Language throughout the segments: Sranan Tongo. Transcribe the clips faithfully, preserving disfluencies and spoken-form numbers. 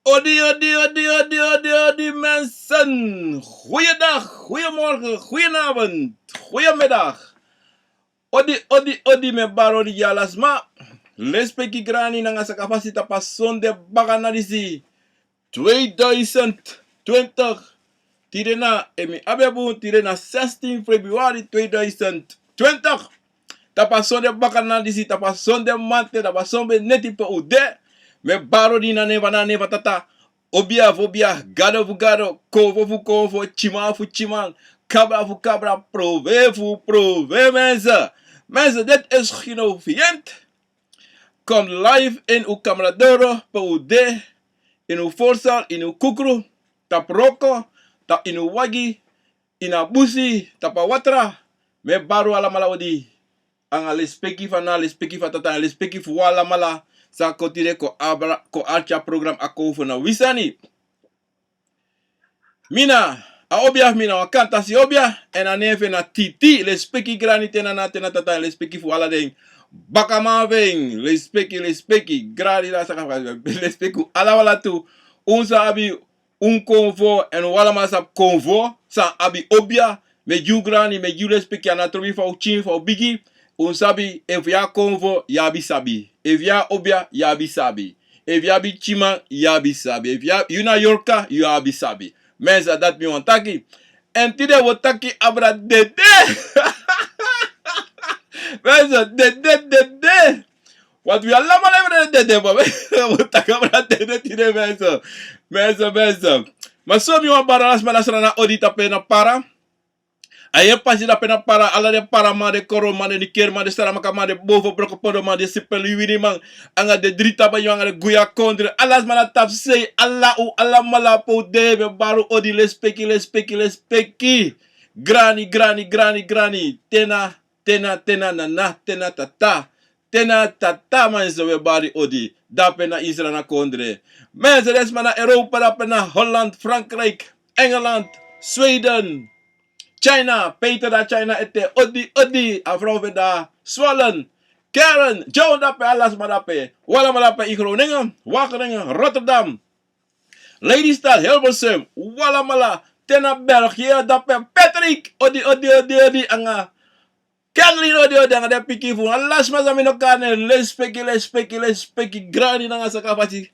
Odi, odi, odi, odi, odi, odi, mensen. Goeiedag, goeiemorgen, goedenavond, goeiemiddag. Odi, odi, odi, mi e bari odi gi ala sma. Lespeki, grani nanga sakafasi tapu a sonde baka na disi. Tweeduizend twintig. Tide na, efu mi abi bun, tide na zestien februari tweeduizend twintig. Tapu a sonde baka na disi, tapu a sonde mamanten, tapu a sonde neti pe un de. Mi e bari odi na nen fu a, na nen fu a Tata. Obia fu obia, gado fu gado, konfo fu konfo, tyiman fu tyiman, kabra fu kabra, profe fu profe, mensen. Mensen, dit is Gino Vient. Kom live in un kamera doro, pe un de, in un voorzaal, in un kukru, tapu wroko, tapu in un wagi, in a busi, tapu a watra. Mi e bari un alamala odi. Nanga lespeki fu a Tata, lespeki fu un alamala san kon tide kon abra, kon arki a program A Konfo na wi sani. Mi na a obia fu mi na wan kantasi obia, èn a nen fu en na Titi, lespeki grani, te na nana, te na tata, èn lespeki fu ala den bakaman fu en, lespeki, lespeki grani, na saka, lespeki un alamala tu, un sa abi un konfo, èn un alamala sa abi konfo, san abi obia, mi e gi un grani, mi e gi un lespeki, a no trobi fa un pikin, fa un bigi, un sabi, efu yu abi konfo, yu abi sabi, efu yu abi obia, yu abi sabi, efu yu abi tyiman, yu abi sabi, efu yu abi, yu na yorka, yu abi sabi. Mensen, dati mi wani taki. Èn tide wi o taki abra dede. Mensen, dede, dede. Want wi alamala e bra dede, ma wi o taki abra dede tide, mensen. Mensen, mensen. Ma so mi wani bari ala sma na Sranan, odi tapu na Para. A yu e pasa dape na Para, ala den Paraman, den Koroman, den Nikeriman, den Saramakaman, den Bofo, Brokopodoman, den Sipeliwiniman, nanga den Dri Tabanyo, nanga den Guya Kondre, ala sma na tapu sei, ala un alamala pe un de, mi e bari un odi, lespeki, lespeki, lespeki. Grani, grani, grani, grani. Te na, te na, te na nana, te na tata. Te na tata, mensen, wi e bari odi. Dape na Sranan Kondre. Mensen, den sma na Europa, dape na Holland, Frankrijk, Engeland, Sweden, China, Peter na China ete, odi, odi, a frow fu en na Swallen, Karen, John dape, ala sma dape, un alamala dape, in Groningen, Wageningen, Rotterdam, Lelystad, Hilversum, un alamala, te na België dape, Patrick, odi, odi, odi, odi, nanga Kathleen, odi, odi, nanga den pikin fu un, ala sma san mi no kan nen, lespeki, lespeki, lespeki, grani nanga sakafasi.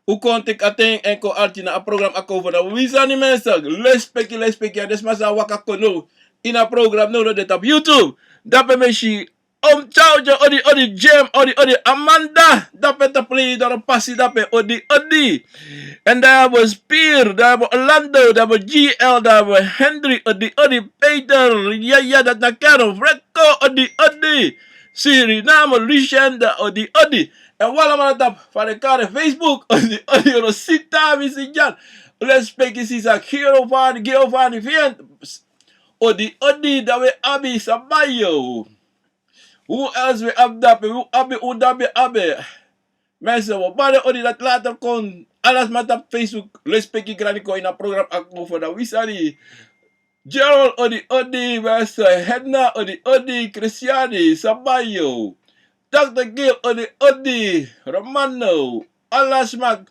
Un kon teki a ten èn kon arki na a program A Konfo na wi sani, mensen. Lespeki, lespeki, a den sma san waka kon now ini a program now, no, den tapu YouTube. Dape mi e si Om Chaujo, odi, odi, Jim, odi, odi, Amanda, dape tapu Leidoro pasi dape, odi, odi. Èn dan yu abi Spir, dan yu abi Orlando, dan yu abi G L, dan yu abi Henry, odi, odi, Peter, ya, ya, dati na Karen, Frecko, odi, odi. Suriname, Lucienda, odi, odi. Èn un alamala tapu fa den kari Facebook, odi, odi, Rosita, Misi Jan. Lespeki sisa, Giovanni, Giovanni, Vient. Odi, odi, dan wi abi Sabayo. Un else wi abi dape, un abi, un dape abi. Mensen, wi o bari odi dati later kon. Ala sma tapu Facebook, lespeki grani kon ini a program A Konfo na wi sani. Gerald, odi, odi, mensen. Hedna, odi, odi, Christiani, Sabayo. Dokter Gil, odi, odi, Romano. Ala sma.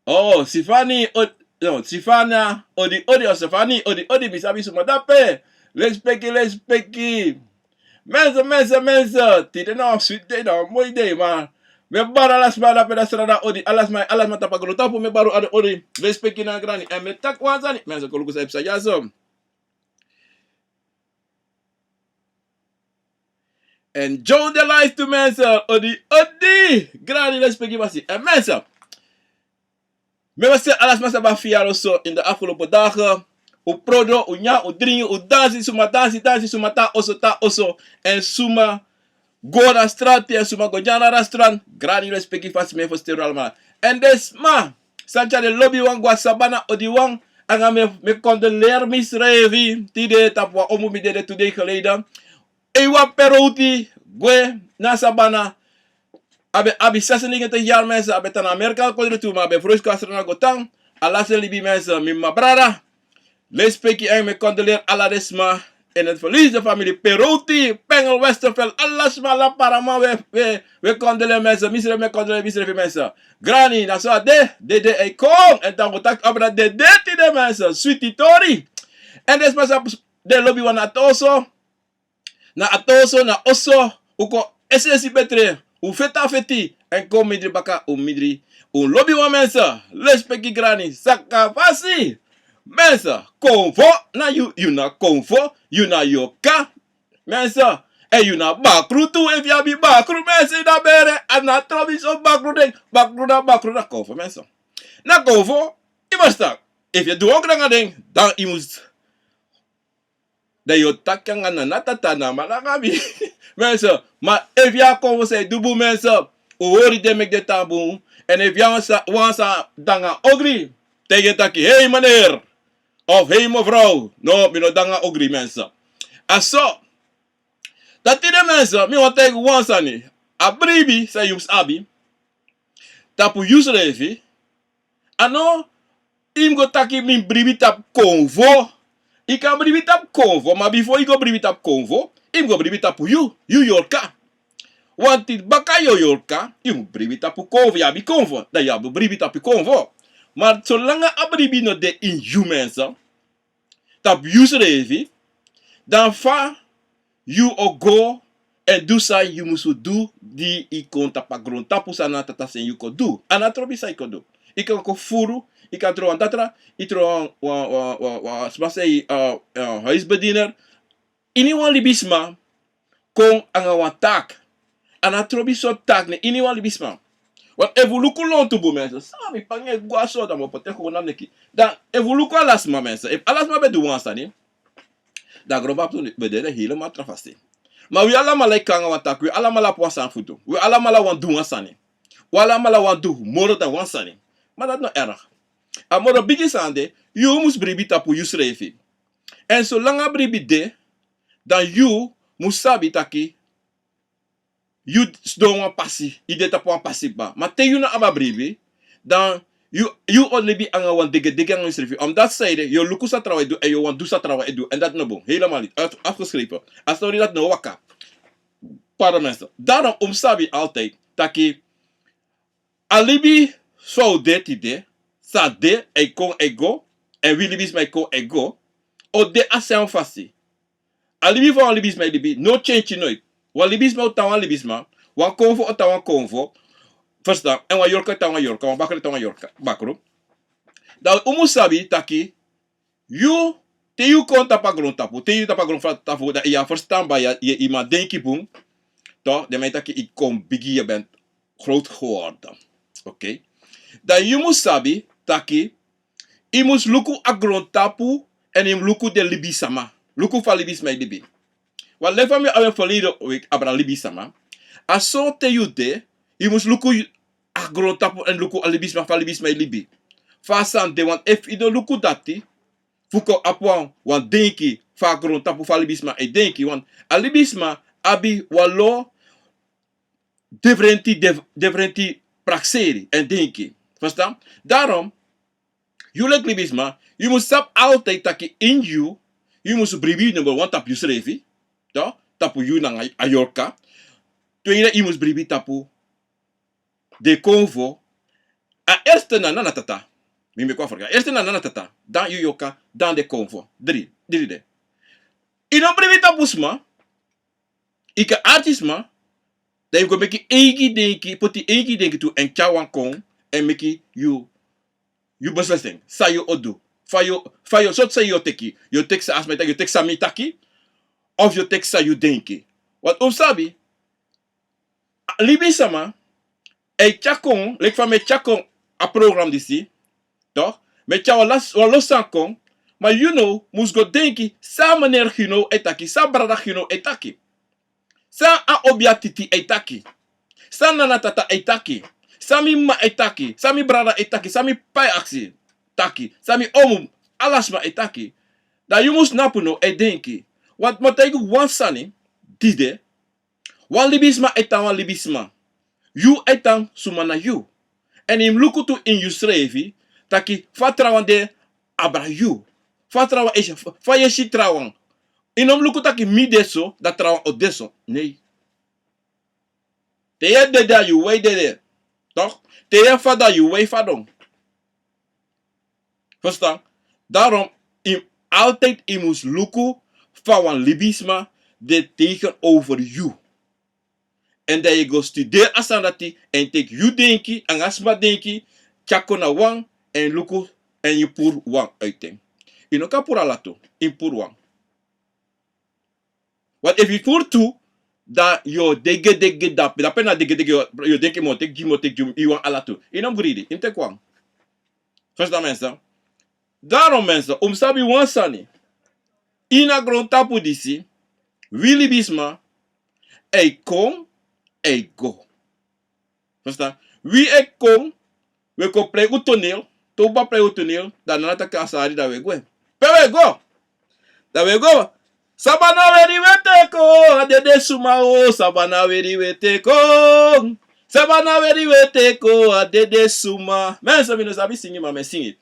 Oh, Sifani, od-, no, Sifana, odi, odi, o Sifani, odi, odi, mi sabi suma dape. Lespeki, lespeki. Mensen, mensen, mensen. Tide na wan switi dei, na wan moi dei, ma mi e bari ala sma dape na Sranan, odi, ala sma, ala sma tapu a grontapu, mi e bari un odi, odi. Lespeki nanga grani. Èn mi e taki wan sani, mensen, kon luku san e psa dyaso. Enjoy the life tu, mensen. Odi, odi. Grani, lespeki, basi. Èn mensen, mi e wenseli ala sma san ben abi fiari oso ini den afgelopen dagen. Un prodo, un nyan, un dringi, un dansi, suma dansi, dansi, suma tan oso, tan oso. Èn suma go na strati, èn suma go nyan na restaurant. Grani, lespeki, fasi mi e fositeri un alamala. Èn den sma san tyari den lobiwan go na sabana, odi wan, nanga mi, mi e kondoleri misrefi. Tide tapu wan omu, mi dede tu dei geleden. Ewa Peroti gwe na sabana. A ben abi zesennegentien yari, mensen, a ben tan na Amerika kondre tu, ma a ben froisi kon na Sranan go tan. A lasi en libi, mensen, mi mama brada. Lespeki, èn mi e kondoleri ala den sma. En het verlies de familie Perotti, Pengel, Westerveld, ala sma, ala paraman, we, we, we kondre mensen, misre, we kondre, misre, we mensen. Grani, na so a de, de, de, e kon, en dan go taki abra de, de, tide mensen, switi tori. En den sma sa, den lobi wan na toso, na a toso, na oso, un kon es'esi betre, un feti a feti, en kon mindri baka, un mindri, un lobi wan mensen, lespeki grani, saka fasi. Mensen, konfo na yu, yu na konfo, yu na yorka. Mensen, en yu na bakru tu, efu yu abi bakru, mensen, yu na bere, a no trobi so bakru den, bakru na bakru na konfo, mensen. Na konfo, yu mus taki, efu yu du wan ongri nanga den, dan yu mus, dan yu o taki nanga nana, tata, na mama nanga mi. Mensen, ma efu yu a konfo san yu du bun, mensen, un hori den meki den tan bun. En efu yu a wan sa, wan sa de nanga ogri, taigi en taki, hei meneer, of hei mevrouw. No, mi no de nanga ogri, mensen. A so. Dati de, mensen, mi wani taigi wan sani. A bribi san yu mus abi tapu yusrefi. A no, yu mus go taki mi bribi tapu konfo. Yu kan bribi tapu konfo, ma bifo yu go bribi tapu konfo, yu mus go bribi tapu yu, yu yorka. Want baka yu o yorka, yu mus bribi tapu konfo, yu abi konfo, dan yu abi bribi tapu konfo. Ma solanga a bribi no de ini yu, mensen, tapu yusrefi, dan fa yu o go èn du san yu musu du di yu kon tapu a grontapu san na tata seni yu kon du. A no trobi san yu kon du. Yu kan kon furu, yu kan tron wan datra, yu tron wan, wan, wan, wan, wan sma san yu, eh, eh, huisbediener. Iniwan libisma kon nanga wan taki. A no trobi sortu taki na iniwan libisma. Want efu un luku lontu bun, mensen, san mi panga e gwe na so, dan mi o poti en kon na mi neki. Dan efu un luku ala sma, mensen, efu ala sma ben du wan sani, dan grontapu ben de helemaal tra fasi. Ma wi alamala e kon nanga wan taki, wi alamala abi wan sani fu du. Wi alamala wani du wan sani. Wi alamala wani du moro dan wan sani. Ma dati no erg. A moro bigi sani de, yu mus bribi tapu yusrefi. Èn solanga bribi de, dan yu mus sabi taki yu sidon wan pasi, yu de tapu wan pasi kba. Ma te yu no abi a bribi, dan yu, yu o libi nanga wan degedege nanga yusrefi. Omdat san ede, yu o luku san trawan e du, èn yu o wani du san trawan e du. Èn dati no bun. Helemaal niet. Uit, afgeschreven. A stori dati no waka. Pardon, mensen. Daarom un mus sabi altijd taki a libi san un de tide, san de, e kon, e go, èn wi libisma e kon, e go, o de a srefi fasi. A libi fa wan libisma e libi no change nooit. Wan libisma o tan wan libisma, wan konfo o tan wan konfo, verstaan, èn wan yorka o tan wan yorka, wan bakru o tan wan yorka, bakru. Dan un mus sabi taki yu, te yu kon tapu a grontapu, te yu tapu a grontapu, dan yu e ferstan, yu e, yu e man denki bun. Toch, den man e taki yu kon bigi, yu ben groot geworden. Oké. Dan yu mus sabi taki yu mus luku a grontapu èn yu mus luku den libisma. Luku fa libisma e libi. Want leki fa mi abi en verleden week abra libisma. A so te yu de, yu mus luku a grontapu èn luku a libisma, fa libisma e libi. Fa a sani de, want efu yu no luku dati, fu kon abi wan, wan denki fu a grontapu, fu a libisma e denki. Want a libisma abi wan lo, diferenti, dif-, diferenti prakseri èn denki. Verstaan? Daarom, yu leki libisma, yu mus sabi altijd taki ini yu, yu mus bribi number wan tapu yusrefi, toch? Tapu yu nanga a yorka. Tweede, yu mus bribi tapu den konfo. A eerste na nana, tata. Mi meki wan vergelijk. A eerste na nana, tata. Dan yu yorka, dan den konfo. Dri, dri de. Yu no bribi tapu sma, yu kan arki sma, dan yu go meki eigi denki, poti eigi denki tu èn tyari wan kon, èn meki yu, yu beslissing san yu o du. Fa yu, fa yu, sortu san yu o teki. Yu o teki san a sma e taki, yu o teki san mi taki, of yu o teki san yu denki. Want un mus sabi, libisma e tyari kon, leki fa mi e tyari kon a program disi, toch? Mi e tyari wan las-, wan lo sani kon, ma yu no mus go denki san meneer Gino e taki, san brada Gino e taki. San a obia Titi e taki. San nana, tata e taki. San mi mama e taki, san mi brada e taki, san mi p'pa e aksi taki, san mi omu, ala sma e taki. Dan yu mus snapu no, e denki. Want mi o taigi wan sani, tide, wan libisma e tan wan libisma. Yu e tan suma na yu. Èn yu mus luku tu ini yusrefi, taki fa trawan de abra yu. Fa trawan e si, fa yu e si trawan. I no mus luku taki mi de so, dan trawan o de so. Nee. Te yu e dede, a yu wei dede. Toch? Te yu e fadon, a yu wei fadon. Verstaan? Daarom, i, altijd i mus luku fa wan libisma de tegenover yu. En dan yu go studeri a sani dati, en teki yu denki, anga sma denki, tyari kon na wan, en luku, en yu puru wan uit en. I no kan puru ala tu, i mus puru wan. Want efu yu puru tu, dan yu o de gedegede, dape, dape na de gedegede, yu o, yu o denki mi o teki gi, mi o teki gi, i wani ala tu. I no mus greedy, i mus teki wan. Verstaan mensen? Daarom mensen, un mus sabi wan sani. Ini a grontapu disi, wi libisma, e kon, e go. Verstaan? Wi e kon, wi e kon prei un toneel, te un kaba prei un toneel, dan na taki a sari dan wi e gwe. Pe wi e go? Dan wi e go. Sabana weri weti kon, a dede suma o, sabana weri weti kon. Sabana weri weti kon, a dede suma. Mensen, mi no sabi singi, ma mi e singi.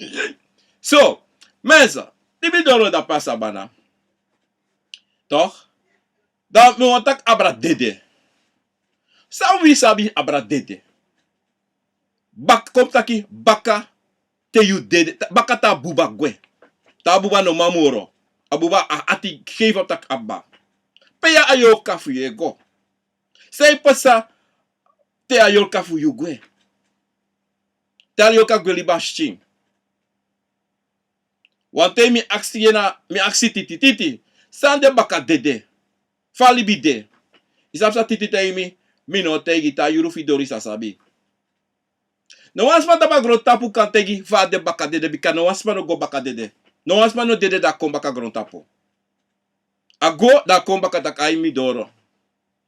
So, mensen, di mi doro dape a sabana. Toch? Dan mi wani taki abra dede. San wi sabi abra dede? Bak, kon taki baka te yu dede, ta-, baka te a buba gwe. Te a buba no man moro. A buba a ati geef up taki a kaba. Pe ya a yorka fu yu e go? San e pasa te a yorka fu yu gwe? Te a yorka gwe libi a skin. Wan ten mi aksi yu na, mi aksi Titi, Titi, san de baka dede? Fa libi de? I sabi san Titi taigi mi? Mi no taigi, te a yuru fu yu doro i sa sabi. No wan sma tapu a grontapu kan taigi fa a de baka dede, bika no wan sma no go baka dede. No wan sma no dede dan a kon baka grontapu. A go dan a kon baka taki ai mi doro.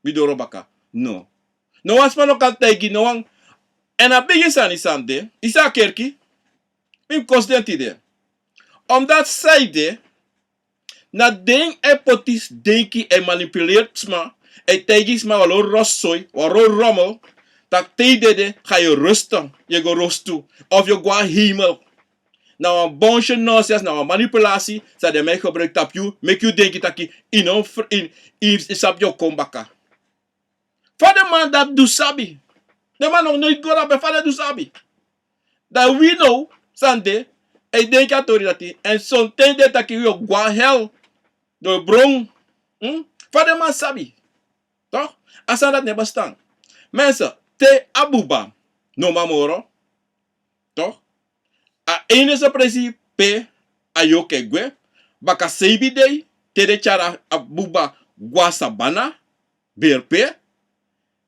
Mi doro baka. No. No wan sma no kan taigi, no wan. En a bigi sani san de, i si a kerki, mi mus kosi den tide. Omdat san ede, na den e poti denki, e manipuleer sma, e taigi sma wan lo rotzooi, wan lo rommel, taki te yu dede, ga yu rusten, yu go rostu, of yu go na hemel. Na wan bunch nonsens, na wan manipulatie san den man e gebruik tapu yu, meki yu denki taki, i no fr-, i, i, i sabi yu o kon baka. Fa den man dati du sabi? Den man no, no e go dape, fa den du sabi? Dan wi now, san de, e denki a tori dati, en sonten den taki wi o go na hel, den o bron. Hmm? Fa den man sabi? Toch? A sani dati no e bestaan. Mensen, te a buba no man moro, toch? A enige presi pe a yorka e gwe, baka seibi dei, te den tyari a buba go na sabana, berpe,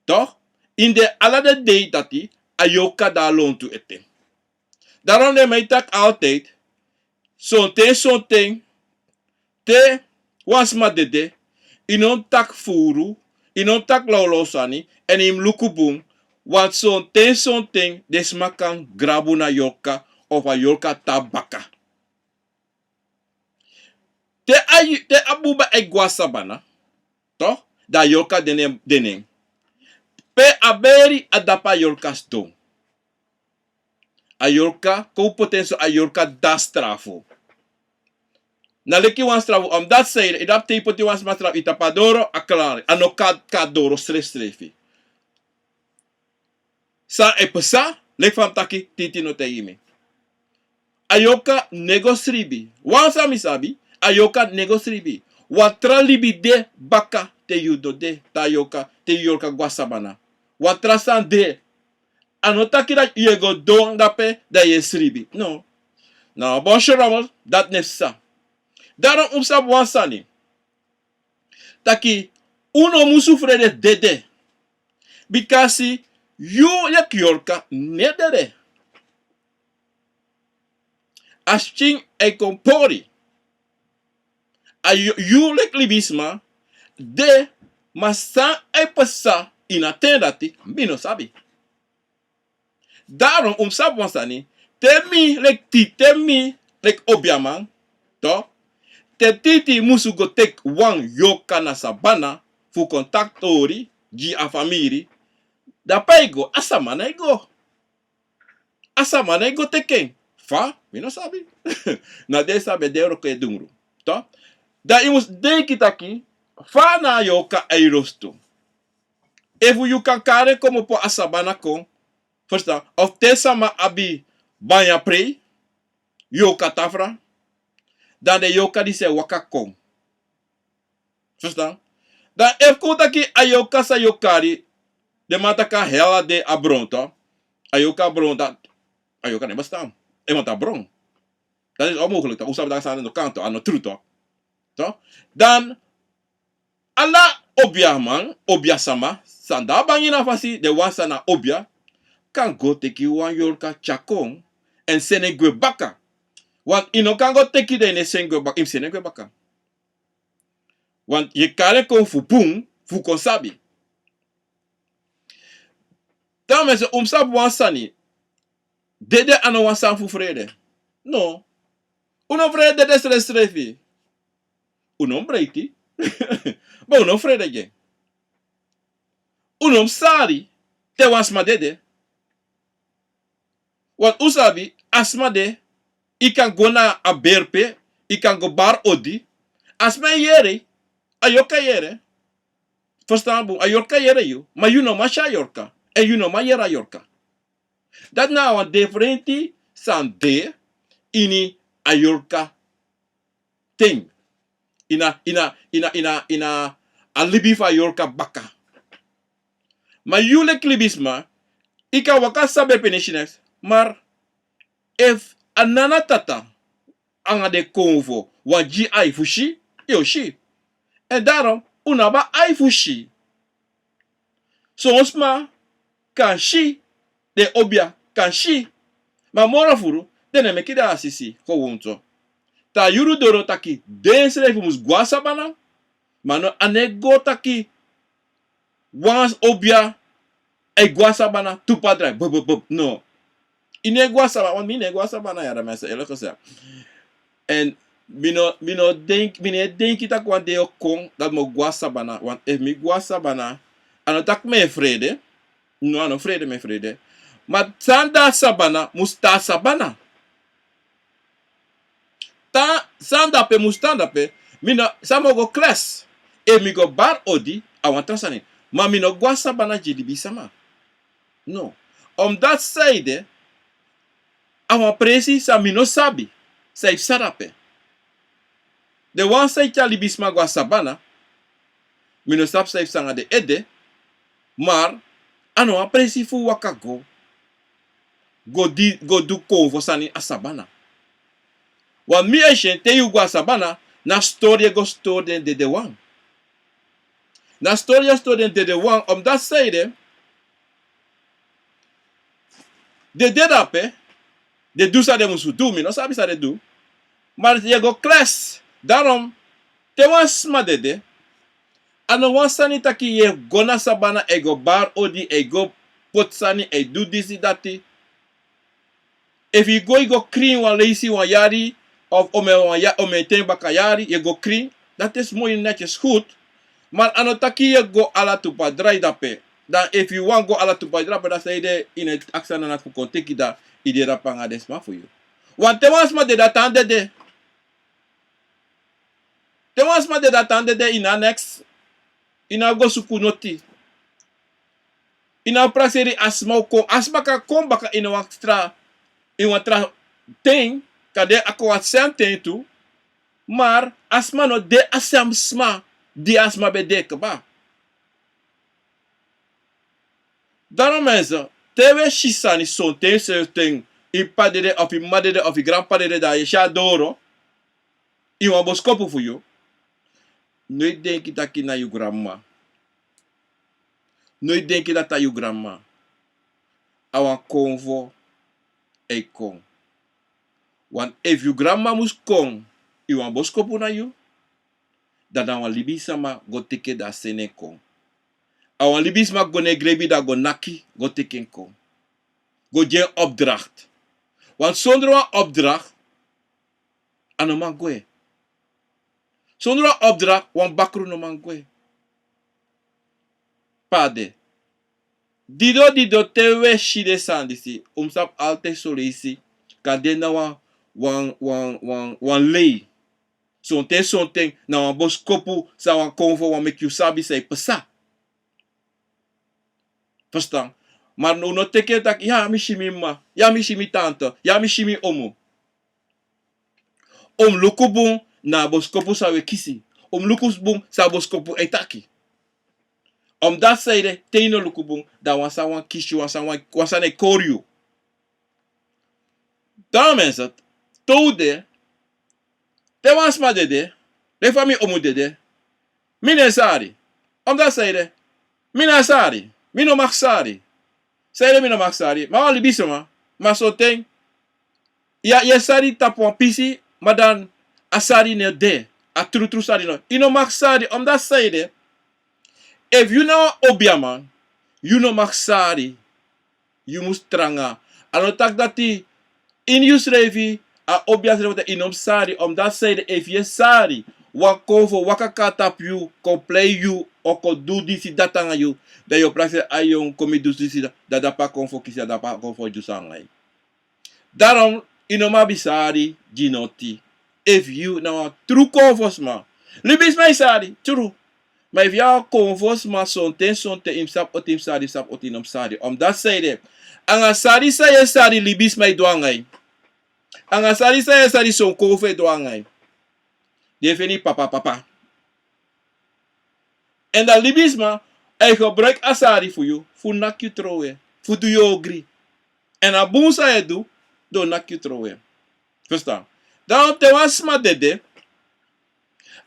toch? Ini den ala den dei dati, a yorka de na lontu ete. Daarom den man e taki altijd, sonten, sonten, te wan sma dede, i no mus taki furu, i no mus taki lawlaw sani, en i mus luku bun, want sonten, sonten, den sma kan grabu na yorka, of a yorka tan baka. Te a, te a buba e go na sabana, toch? Dan a yorka de na en, de na en. Pe a beri, a dape a yorka sidon. A yorka, kon poti en so, a yorka de na strafu. Na leki wan strafu, omdat san ede, i dape te i poti wan sma strafu, i tapu a doro, a klaar. A no kan, kan doro srefsrefi. San e pasa, leki fa mi taki, Titi no taigi mi. A yorka no e go sribi. Wan san mi sabi, a yorka no e go sribi. Wan tra libi de baka te yu no de, te a yorka, te yu yorka go na sabana. Wan tra sani de, a no taki dati yu e go sidon dape, dan yu e sribi. No. Na wan bunch rommel, dati no e pasa. Daarom un mus sabi wan sani. Taki, un no musu frede dede. Bikasi, yu leki yorka no e dede. A skin e kon pori. A yu, yu leki libisma, de, ma san e pasa ini a ten dati, mi no sabi. Daarom un mus sabi wan sani, te mi leki Titi, te mi leki obiaman, toch, te Titi musu go teki wan yorka na sabana, fu kon taki tori, gi a famiri, dan pe a e go, a sabana a e go. A sabana a e go teki en. Fa? Mi no sabi. Na den sabi, den wroko e dungru. Toch? Dan yu mus denki taki, fa na a yorka e lostu. Efu yu kan kari en komopo a sabana kon, ferstan, of te sama abi banya prei, yorka tafra, dan den yorka disi e waka kon. Ferstan? Dan efu kon taki a yorka san yu o kari, den man taki a hel a de a bron, toch? A yorka bron, dan a yorka no e bestaan. En want a bron. Dat is onmogelijk, toch? Un sabi taki a sani no kan, toch? A no tru, toch? Toch? Dan ala obiaman, obiasama, san de a bangi na fasi, den wan san na obia, kan go teki wan yorka tyari kon, èn seni en gwe baka. Want yu no kan go teki den, yu no e seni gwe baka, yu mus seni en gwe baka. Want yu e kari en kon fu bun, fu kon sabi. Dan mi e seri, un mus sabi wan sani. Dede a no wan sani fu frede. No. Un no frede dede srefsrefi. Un no mus breiti. Ma un no frede gi en. Un no mus sari te wan sma dede. Want un sabi, a sma de, yu kan go na a berpe, yu kan go bari odi. A sma e yere, a yorka e yere. Ferstan bun, a yorka e yere yu, ma yu no man si a yorka, èn yu no man yere a yorka. Dati na wan diferenti sani de ini a yorka ten. Ini a, ini a, ini a, ini a, ini a libi fu a yorka baka. Ma yu leki libisma, yu kan waka sabi e penisi neks, ma efu a nana tata anga den konfo wani gi yu ai fu si, yu o si. Èn daarom, un no abi ai fu si. Son sma kan si, den obia kan si. Ma moro furu, den no e meki den asisi, kon wowtu. Te a yuru doro taki, den srefi mus go a sabana, ma no, a no e go taki, wan obia, a e go a sabana, tu padrai, bup, bup, bup, no. Yu no e go a sabana, want mi no e go a sabana, ya, dan mi e seri, eerlijk gezegd. Èn mi no, mi no denki, mi no e denki taki wan dei o kon, dati mi o go a sabana, want efu mi go a sabana, a no taki mi e frede, no, a no frede mi e frede. Ma san de a sabana, mus tan a sabana. Tan, san de ape mus tan dape, mi no, san mi o go kles, efu mi go bari odi, a wan tra sani. Ma mi no go a sabana gi libisama. No. Omdat san ede, a wan presi san mi no sabi, san e psa dape. Den wan san e tyari libisma go a sabana, mi no sabi san e psa anga den ede, ma a no wan presi fu waka go, go di, go du konfo sani a sabana. Want mi e si en te yu go a sabana, na stori yu e go stori den dedewan. Na stori yu e stori den dedewan, omdat san ede, den de dape, den du san den musu du, mi no sabi san den du. Ma yu e go kles, daarom, te wan sma dede, a no wan sani taki yu e go na sabana, e go bari odi, e go poti sani, e du disi dati. Efu yu go, yu go krin wan leisi wan yari, of omen wan ya-, omen ten baka yari, yu e go krin, dati e moi, netjes, goed. Ma a no taki yu e go ala tu padrai dape. Dan efu yu wani go ala tu padrai dape, dan san ede, yu no e aksi a nana fu kon teki, dan yu de dape anga den sma fu yu. Want te wan sma dede, a tan dede. Te wan sma dede, a tan dede, yu no abi neks. Yu no abi go suku noti. Yu no abi prakseri a sma o kon. A sma kan kon baka ini wan tra, ini wan tra ten, kande a kon wan sem ten tu. Ma a sma no de a sem sma di a sma ben de kaba. Daarom mensen, te wi e si sani sonten, sonten, yu p'pa dede, of yu m'ma dede, of yu granp'pa dede, dan yu e si a doro, ini wan boskopu fu yu. No e denki taki na yu granm'ma. No e denki taki na yu granm'ma. A wan konfo e kon. Want efu yu granm'ma mus kon ini wan boskopu na yu, dan na wan libisma go teki en, dan seni en kon. A wan libisma go na en grebi, dan go naki, go teki en kon. Go gi en opdracht. Want sondro wan opdracht, a no man gwe. Sondro wan opdracht, wan bakru no man gwe. Pardon. Dido, dido, te wi e si den sani disi, un mus sabi altijd son leisi, kande na wan, wan, wan, wan, wan lei. Sonten sonten na wan boskopu san wan konfo wani meki yu sabi san e pasa. Verstaan? Maar no, no teken taki, ya mi si mi mma, ya mi si mi tante, ya mi si mi omu. Un mus luku bun na a boskopu san un e kisi. Un mus luku bun san a boskopu e taki. Omdat san ede, te yu no luku bun, dan wan sani wani kisi yu, wan sani wani, wan sani e kori yu. Dan mensen, te un de, te wan sma dede, leki fa mi omu dede, mi no e sari. Omdat san ede, mi no e sari. Mi no mag sari. San ede mi no mag sari? Mi na wan libisma, ma sonten yu e, yu e sari tapu wan pisi, ma dan a sari no de. A trutru sari no. Yu no mag sari, omdat san ede, efu yu na wan obiaman, yu no mag sari. Yu mus tranga. A no taki dati ini yusrefi, a obiasrefi, dati yu no mus sari, omdat san ede, efu yu e sari, wan konfo waka kon tapu yu, kon plei yu, o kon du disi dati nanga yu, dan yu o prakseri, a yongu, kon mi du disi dati, dan dape a konfo kisi, dan dape a konfo du san nanga yu. Daarom, yu no mu abi sari gi noti. Efu yu na wan tru konfosma. Libisma e sari, tru. Ma efu yu na wan konfosma, sonten, sonten, yu mus sabi oti yu mus sari, yu mus sabi oti yu no mus sari. Omdat san ede, anga sari san yu e sari, libisma e du nanga yu. Anga sari san yu e sari, son konfo e du nanga yu. Den e feni papa, papa. Èn dan libisma, a e gebruik a sari fu yu, fu naki yu trowe, fu du yu ogri. Èn a bun san yu e du, den o naki yu trowe. Verstaan? Dan te wan sma dede,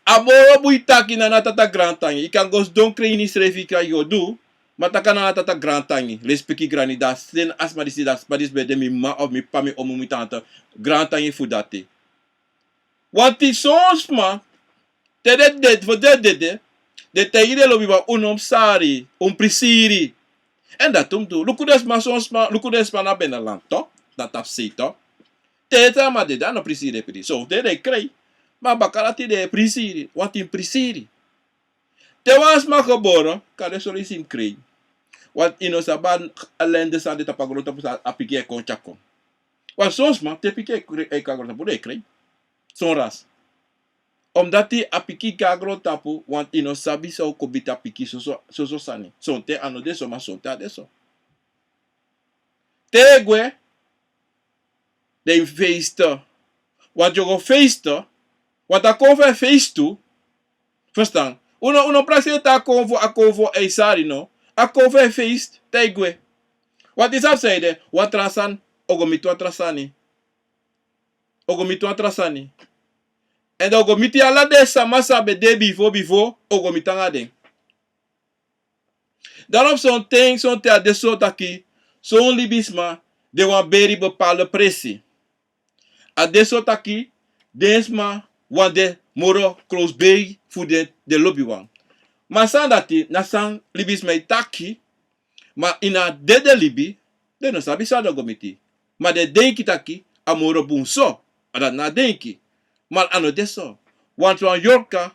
a moro bun yu taki na a tata grantangi. Yu kan go sidon krin ini yusrefi, kan yu go du, ma taki na a tata grantangi. Lespeki grani, dan seni a sma disi, dan a sma disi ben de mi mma of mi p'pa, mi omu, mi tante. Grantangi fu dati. Want son sma, te den dede, fu den dede, den taigi den lobiwan, un no mus sari, un mus prisiri. Èn dati un mus du. Luku den sma, son sma, luku den sma na Benaland, toch? Na tapu sei, toch? Te den sma dede, a no prisiri den e prisiri. Son den e krei. Ma baka dati den e prisiri, want yu mus prisiri. Te wan sma gebore, kande son leisi yu mus krei. Want yu no sabi a ellende san de tapu a grontapu san a pikin e kon tyari kon. Want son sma, te pikin e kon a grontapu, den e krei. Son ras. Omdati a pikin kon a grontapu, want yu no sabi san o kon miti a pikin, soso, soso sani. Sonten a no de so, ma sonten a de so. Te yu e gwe, den e feest. Want yu o go feest, want a konfo e feest tu. Verstaan? Un no, un no prakseri taki a konfo, a konfo e sari, no. A konfo e feest, te yu e gwe. Want yu sabi san ede, wan tra sani o go miti wan tra sani. O go miti wan tra sani. Èn dan o go miti ala den sama san ben de bifo, bifo, o go miti anga den. Daarom sonten, sonten a de so taki, son libisma, den wani beri bepaalde presi. A de so taki, den sma wani de moro close bij fu den, den lobiwan. Ma san dati, na san libisma e taki, ma ini a dede libi, den no sabi san den o go miti. Ma den denki taki, a moro bun so, a dati na a denki. Ma a no de so. Want wan yorka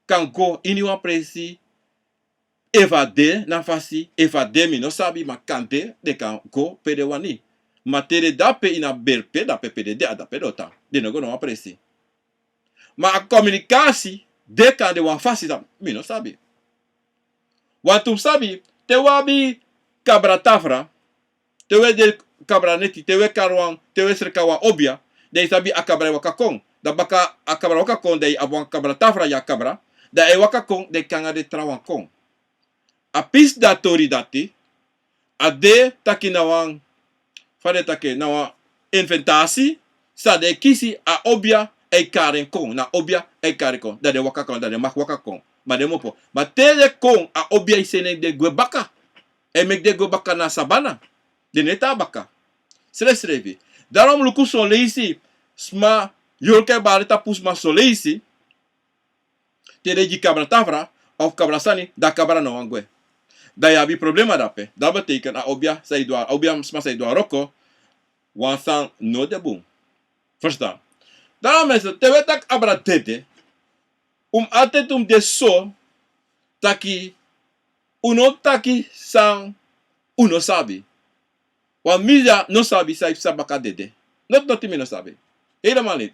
kan go ini wan presi, efu a de na fasi, efu a de mi no sabi, ma kande den kan go pe den wani. Ma te den de ape ini a berpe, dape pe den de, a dape den o tan. Den no go na wan presi. Ma a kominikasi de kande wan fasi, san mi no sabi. Want un sabi, te un abi kabra tafra, te un e de kabra neti, te un e kari wan, te un e sreka wan obia, dan yu sabi a kabra e waka kon. Dan baka a kabra waka kon, dan yu abi wan kabra tafra, yu a kabra, dan a e waka kon, dan yu kon anga den trawan kon. A pisi dati, tori dati, a de taki na wan, fa den taki, na wan inventasi san den e kisi, a obia e kari en kon, na obia e kari kon, dan den waka kon, dan den mag waka kon, ma den mu opo. Ma te den kon, a obia e seni den gwe baka. E meki den go baka na sabana. Den no e tan baka. Srefsrefi. Daarom luku son leisi, sma, yorka e bari tapu sma son leisi. Te den gi kabra tafra, of kabra sani, dan kabra no wani gwe. Dan yu abi problema dape. Dati betekent a obia san e du a, obia sma san e du a wroko, wan sani no de bun. Verstaan? Daarom mensen, te un e taki abra dede, un mu altijd un mu de so, taki, un no taki san un no sabi. Want mi ya no sabi san e psa baka dede. Noti noti mi no sabi. Helemaal niet.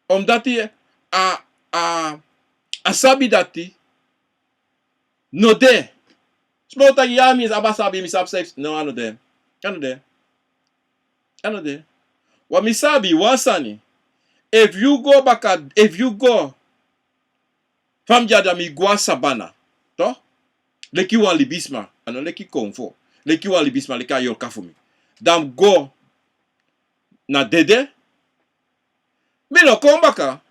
Omdati a, a, a sabi dati no de. Sma o taki ya, mi abi a sabi, mi sabi srefi. No, a no de. A no de. A no de. Wan mi sabi wan sani. Efu yu go baka, efu yu go, fa mi de ya, dan mi go na sabana, toch? Leki wan libisma, a no leki konfo. Leki wan libisma, leki a yorka fu mi. Dan mi go na dede, mi no kon baka.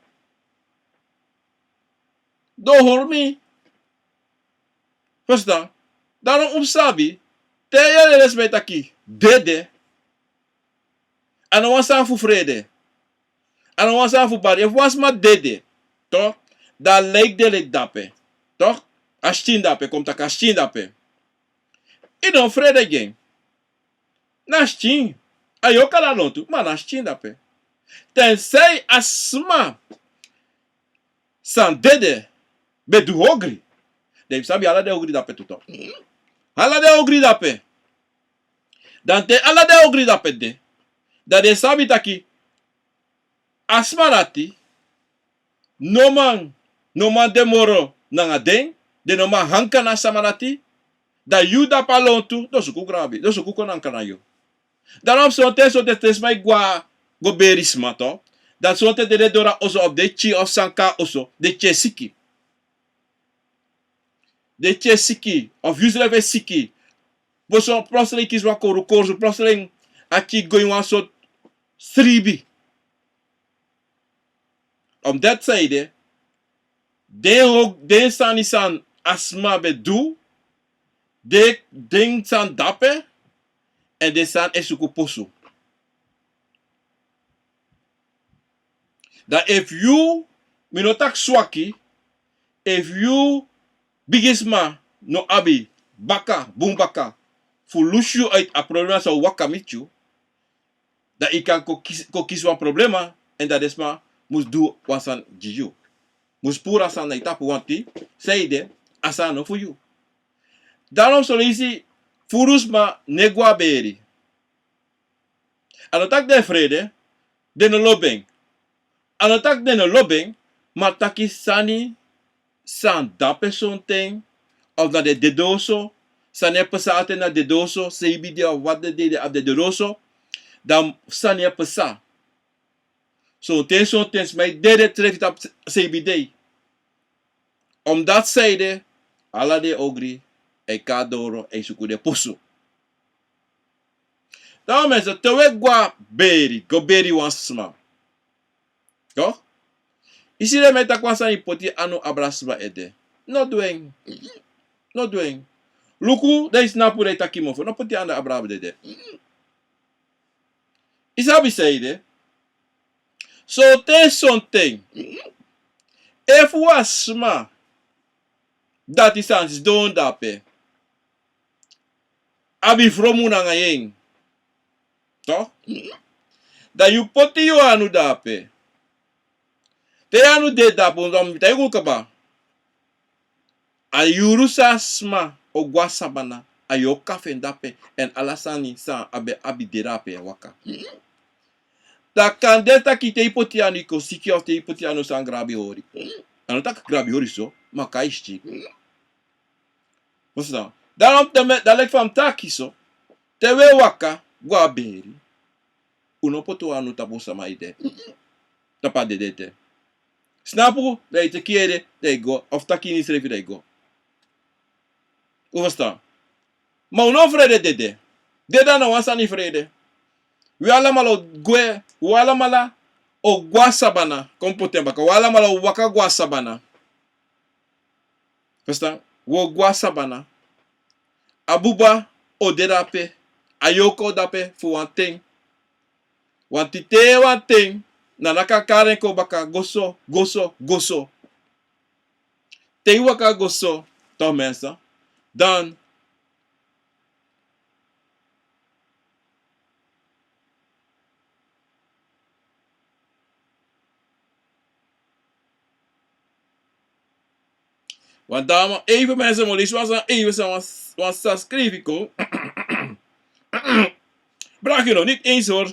Don hori mi. Fusutan? Dan un mus sabi, te yu e leli sma e taki dede, a no wan sani fu frede. A no wan sani fu bari. Efu wan sma dede, toch, dan a lijk de leki dape. Toch? A skin dape, kon mi taki a skin dape. Yu no frede gi en. Na skin. A yorka na lontu, ma na skin dape. Tensei a sma san dede ben du ogri. Den sabi ala den ogri dape tu, toch. Ala den ogri dape. Dan te ala den ogri dape de, dan den sabi taki a sma dati no man, no man de moro nanga den, den no man hanka na a sma dati, dan yu dape a lontu, den o suku grabi, den o suku kon hanka na yu. Dan sonten, sonten te sma e gwe go beri sma, toch, dan sonten den de doro a oso of den e tyari, of san kon na oso, den tyari siki. Den tyari siki, of yusrefi e siki. Plotseling kisi wan korsu, plotseling a tyari go ini wan sortu sribi. Omdati saide, den o, den sani san a sma ben du, den, den sani dape, èn den sani e suku posu. Dan efu yu, mi no taki swaki, efu yu bigisma no abi baka, bun baka, fu lusu yu uit a problema san waka miti yu, dan yu kan kon kisi, kon kisi wan problema, èn dan den sma mus du wan sani gi yu. Mus puru a sani na yu tapu, want saide a sani no fu yu. Daarom son leisi furu sma no e go na beri. A no taki den e frede, den no lobi en. A no taki den no lobi en, ma taki sani san dape sonten, of na den dede oso, sani e pasa altijd na dede oso, seibin dei of wat den dei, den abi dede oso, dan sani e pasa. Sonten, sonten sma e dede srefi tapu seibin dei. Omdati saide, ala den ogri e kon na doro e suku den posu. Dan mensen, te un e go na beri, go beri wan sma, toch? Yu si den man e taki wan sani, poti yu anu abra sma ede. No du en. No du en. Luku, dan yu snapu, dan yu taki mofo. No poti yu anu abra a dede. Yu sabi saide? Sonten, sonten, efu wan sma dati san sidon dape abi fromu nanga yu en, toch, dan yu poti yu anu dape. Te yu anu de dape, dan mi taigi unu kaba. A yuru san a sma o go na sabana, a yorka fu en dape, èn ala sani san a ben abi de dape e waka. Dan kande taki te yu poti yu anu yu kon siki, of te yu poti yu anu san grabi hori. A no taki grabi hori so, ma kon na yu skin. Fusutan? Daarom te mi, dan leki fa mi taki so, te un e waka go na beri, un no poti un anu tapu sama ede, tapu a dede ete. Snapu, dan yu teki yu ede, dan yu go, of taki ini yusrefi, dan yu go. Un fusutan? Ma un no frede dede. Dede a no wan sani frede. Wi alamala o gwe, wi alamala o go na sabana, kon poti en baka. Wi alamala o waka go na sabana. Fusutan? Wi o go na sabana. A buba o de dape, a yorka o de dape fu wan ten. Wan titi, wan ten, na naki a kari en kon baka, go so, go so, go so. Te yu waka go so, toch mensen, dan wan dama, even mensen, mi o leisi wan sani, even sani, wan, wan sani skrifi kon. Braki no, niet eens hoor.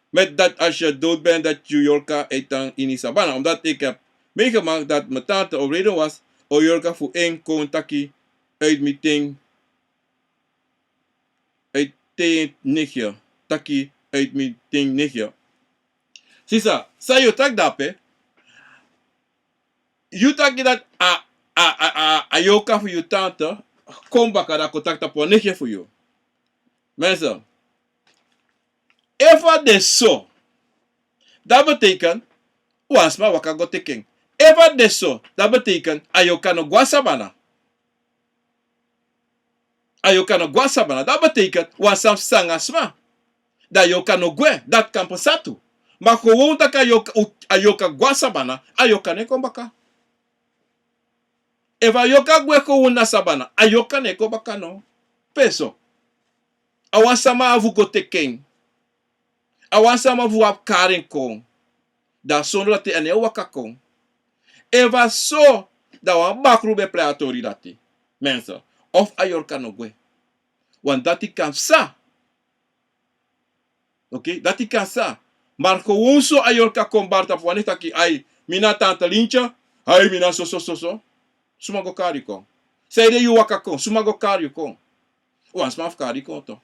Met dat als je dood bent, dat je yorka e tan ini sabana. Omdat ik heb meegemaakt dat mijn tante overleden was, o yorka fu en kon taki uit mi ten, uit ten nigje, taki uit mi ten nigje. Sisa, san yu taki dape, yu taki dat a, a, a, a, a yorka fu yu tante kon baka, dan kon taki tapu a nigje fu yu. Mensen, efu a de so, dat betekent wan sma waka go teki en. Efu a de so, dat betekent a yorka no go a sabana. A yorka no go a sabana. Dat betekent wan sma sanga sma. Dan a yorka no gwe, dat kan pasa tu. Ma gewoon taki a yorka, a yorka go a sabana, a yorka no e kon baka. Efu a yorka gwe gewoon na sabana, a yorka no e kon baka no. Pe so. A wan sama abi fu go teki en. A wan sama abi fu kari en kon. Dan sondro dati a no e waka kon. Efu a so, dan wan bakru ben prei a tori dati. Mensen, of a yorka no gwe. Want dati kan psa. Oké, dati kan psa. Maar gewoon so a yorka kon bari tapu wan nigje taki, ai, mi na tante Lintje, ai, mi na so, so, so, so. Suma go kari yu kon? Sanede yu waka kon, suma go kari yu kon? Wan sma fu kari yu kon toch.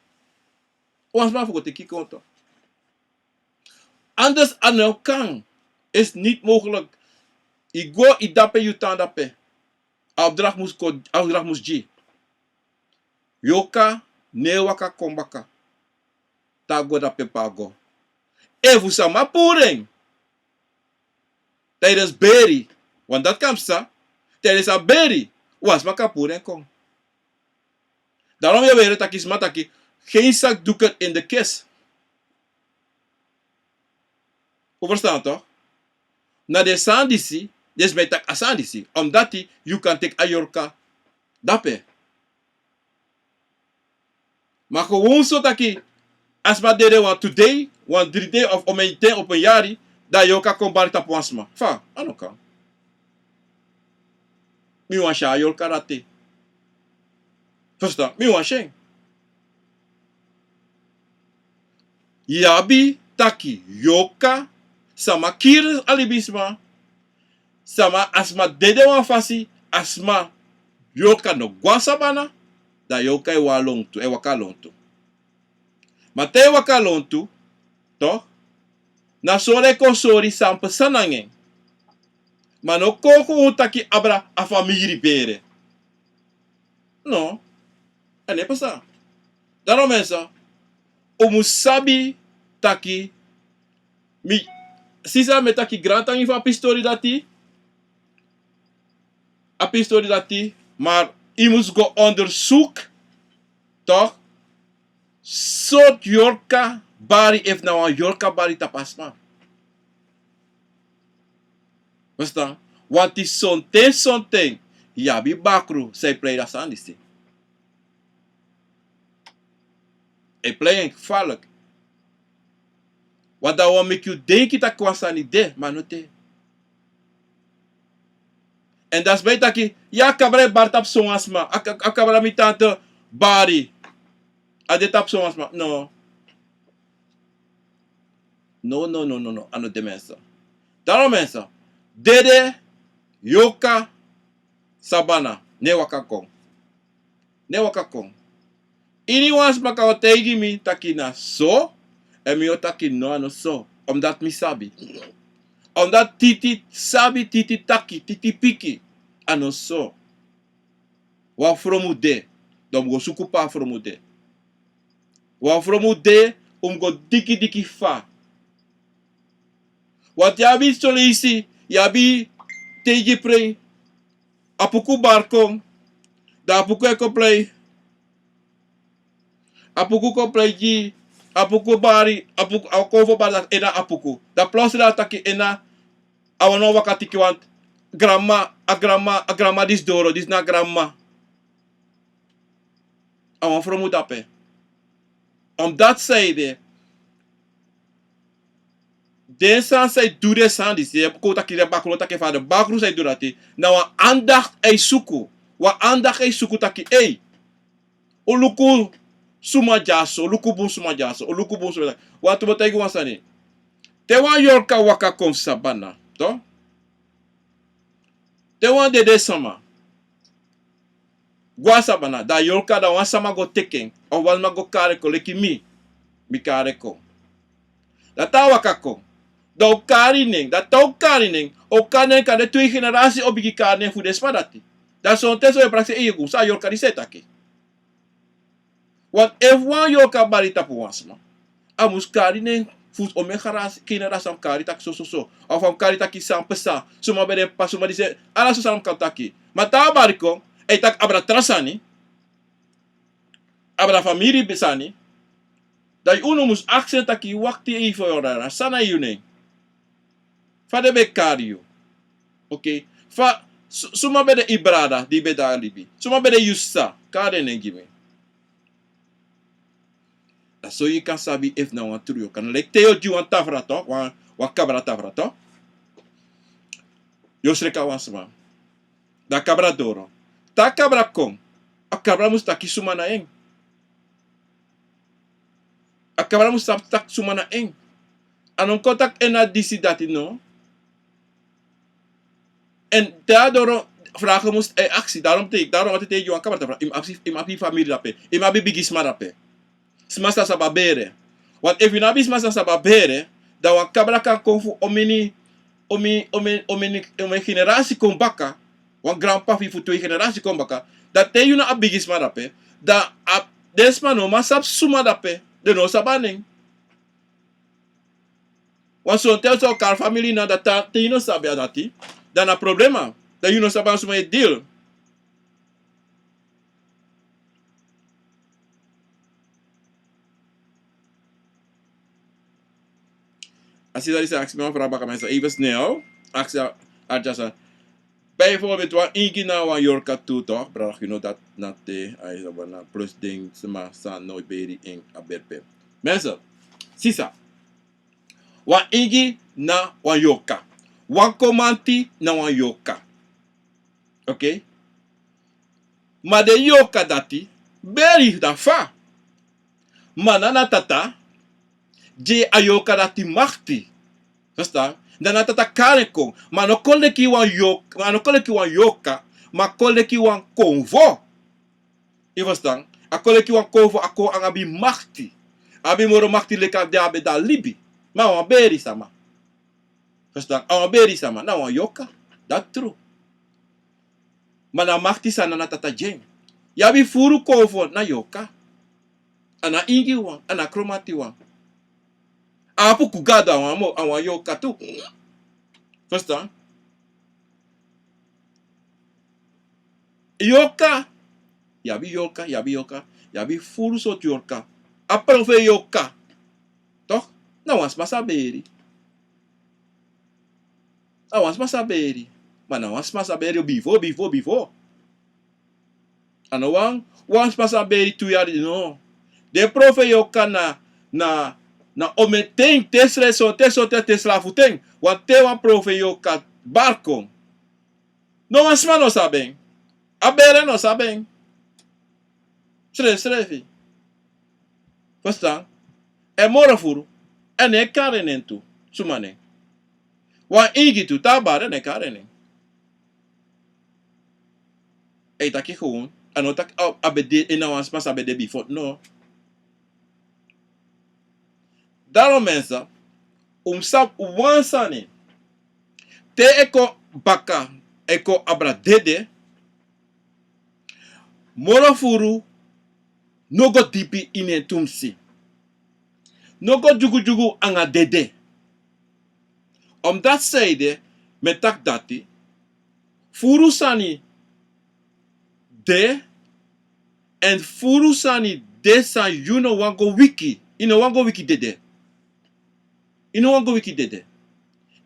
Wan sma fu go teki yu kon toch. Anders a no kan. Is niet mogelijk. Yu go, yu dape, yu tan dape. A opdracht mus kon, a opdracht mus gi. Yorka no e waka kon baka. Te a go dape pe a go. Efu sama puru en tijdens beri, want dat kan psa, tijdens a beri, wan sma kan puru en kon. Daarom yu e yere taki sma taki, geen zakdoeken in de kist. Un verstaan toch? Na den sani disi, den sma e taki a sani disi. Omdat yu kan teki a yorka dape. Ma gewoon so taki, a sma dede wan tu dei, wan dri dei of omeni ten, opo yari, dan yorka kon bari tapu wan sma. Fa, a no kan. Mi wani si a yorka dati. Verstaan? Mi wani si en. Yu abi taki yorka, sama kiri a libisma, sama, a sma dede wan fasi, a sma yorka no go a sabana, dan yorka e waka lontu, e waka lontu. Ma te a e waka lontu, toch, na sori a e kon sori san pasa nanga en. Ma no kon kon taki abra a famiri bere. No. A no e pasa. Daarom mensen, un mus sabi taki, mi, sisa, mi e taki grantangi fu a pistori dati. A pistori dati, maar yu mus go onderzoek, toch? Sortu yorka bari, efu na wan yorka bari tapu a sma. Verstaan? Want sonten, sonten, yu abi bakru san e prei a sani disi. E prei en gevaarlijk. Want dan a wani meki yu denki taki wan sani de, ma no de. En dan sma e taki, ya, a kabra e bari tapu son wan sma, a, a, a kabra mi tante bari, a de tapu son wan sma. No. No, no, no, no, no, a no de mensen. Daarom mensen, dede, yorka, sabana, no e waka kon. No e waka kon. Iniwan sma kan o taigi mi taki na so, en mi o taki no, a no so. Omdat mi sabi. Omdat titi sabi, titi taki, titi piki. A no so. Wan fromu de, dan un mus go suku pe a fromu de. Wan fromu de, un mus go diki diki fa. Want yu abi son leisi, yu abi teigi prei, a puku bari kon, dan a puku e kon prei, a puku kon prei gi, a puku bari, a puku, a kon fu bari dati en na a puku. Dan plus dan a taki en na, a wani waka teki want granma, a granma, a granma disi doro, disi na granma. A wan fromu dape. Omdat san ede, den sani san e du den sani disi, yu kon taki den bakru, taki fa den bakru san e du dati, na wan aandacht a e suku. Wan aandacht a e suku taki, ei, un luku suma dyaso, un luku bun suma dyaso, un luku bun suma dyaso. Wantu mi o taigi wan sani. Te wan yorka waka kon fu sabana, to? Te wan dede sama go na sabana, dan a yorka, dan wan sama go teki en, of wan sama go kari en kon leki mi, mi kari en kon. Dan te a waka kon, dan un kari nen, dan te un kari nen, un kari nen kande tu generasi o bigin kari nen fu den sma dati. Dan sonten so e prakseri, ei, yu go, san a yorka disi e taki. Want efu wan yorka bari tapu wan sma, a mus kari nen fu omeni generasi, a mus kari taki so, so, so. Of a mus kari taki san pasa, suma ben de p'pa, suma disi, ala so sani a mus kan taki. Ma te a bari kon, e taki abra tra sani, abra famiri sani, dan unu mus aksi en taki, wakti, ei, fu yu dara, san na yu nen? Fa den ben kari yu? Oké. Fa, su-, suma ben de yu brada di ben de a libi? Suma ben de yu sisa? Kari den nen gi mi. Dan so yu kan sabi efu na wan tru yorka. Na leki te yu o gi wan tafra, to, wan, wan kabra tafra, to. Yu o sreka wan sma. Dan a kabra doro. Te a kabra kon, a kabra mus taki suma na en. A kabra mus sabi taki suma na en. A no kon taki en na disi, dati, no. Èn te a doro, vragen mus e aksi, daarom te, daarom te, te yu gi wan kabra tafra, yu mus abi, yu mus abi famiri drape, yu mus abi bigisma drape. Sma san sabi bere. Want efu yu no abi sma san sabi bere, dan wan kabra kan kon fu omeni, omeni, omeni, omeni, omeni generasi kon baka, wan granpa fu yu fu tu generasi kon baka, dan te yu no abi bigisma drape, dan a, den sma no man sabi suma drape, den no sabi a nen. Want sonten so kari famiri na dati, te yu no sabi a dati, dan na problema. Dan yu no sabi na suma e deal. A sisa disi aksi mi wan vraag baka, mensen, even snel. Aksi a, a dya san. Bijvoorbeeld, wan ingi na wan yorka tu, toch? Brada, you know dat na te, a is na plus den sma san no beri en a berpe. Mensen, sisa. Wan ingi na wan yorka. Wan komanti na wan yorka. Oké? Ma den yorka dati beri, dan fa? Ma Nana Tata gi a yorka dati makti. Verstaan? Dan Nana Tata kari en kon. Ma a no kon leki wan york-, ma a no kon leki wan yorka, ma a kon leki wan konfo. Yu verstaan? A kon leki wan konfo, a kon anga abi makti. A abi moro makti leki a di a ben de a libi. Ma a wan beri sama. Verstaan? A wan beri sama, na wan yorka. Dati tru. Ma na makti san Nana Tata gi en. Yu abi furu konfo na yorka. A no a ingi wan, a no a komanti wan. A abi puku gado a wan mo-, a wan yorka tu. Verstaan? Yorka. Yu abi yorka, yu abi yorka. Yu abi furu sortu yorka. A profeiti yorka. Toch? Na wan sma sa beri. A wan sma sa beri. Ma na wan sma sa beri bifo, bifo, bifo. A no wan, wan sma sa beri tu yari, no. Den profeiti yorka na, na, na omeni ten, te srefi sonten, te sonten, te srefi ten. Wan ten wan profeiti yorka bari kon. No wan sma no sabi en. A bere no sabi en. Srefi, srefi. Verstaan? Èn moro furu. Èn a no e kari nen tu. Suma nen. Wan ingi tu, te a bari, a no e kari nen. A e taki gewoon. A no taki a, a ben de, en na wan sma sa ben de bifo. No. Daarom mensen, un mus sabi wan sani. Te e kon baka, e kon abra dede, moro furu no go dipi ini en tumsi. No go dyugudyugu anga dede. Omdat sanede mi e taki dati, furu sani de, èn furu sani de san yu no wani go wiki. Yu no wani go wiki dede. Yu no wani go wiki dede.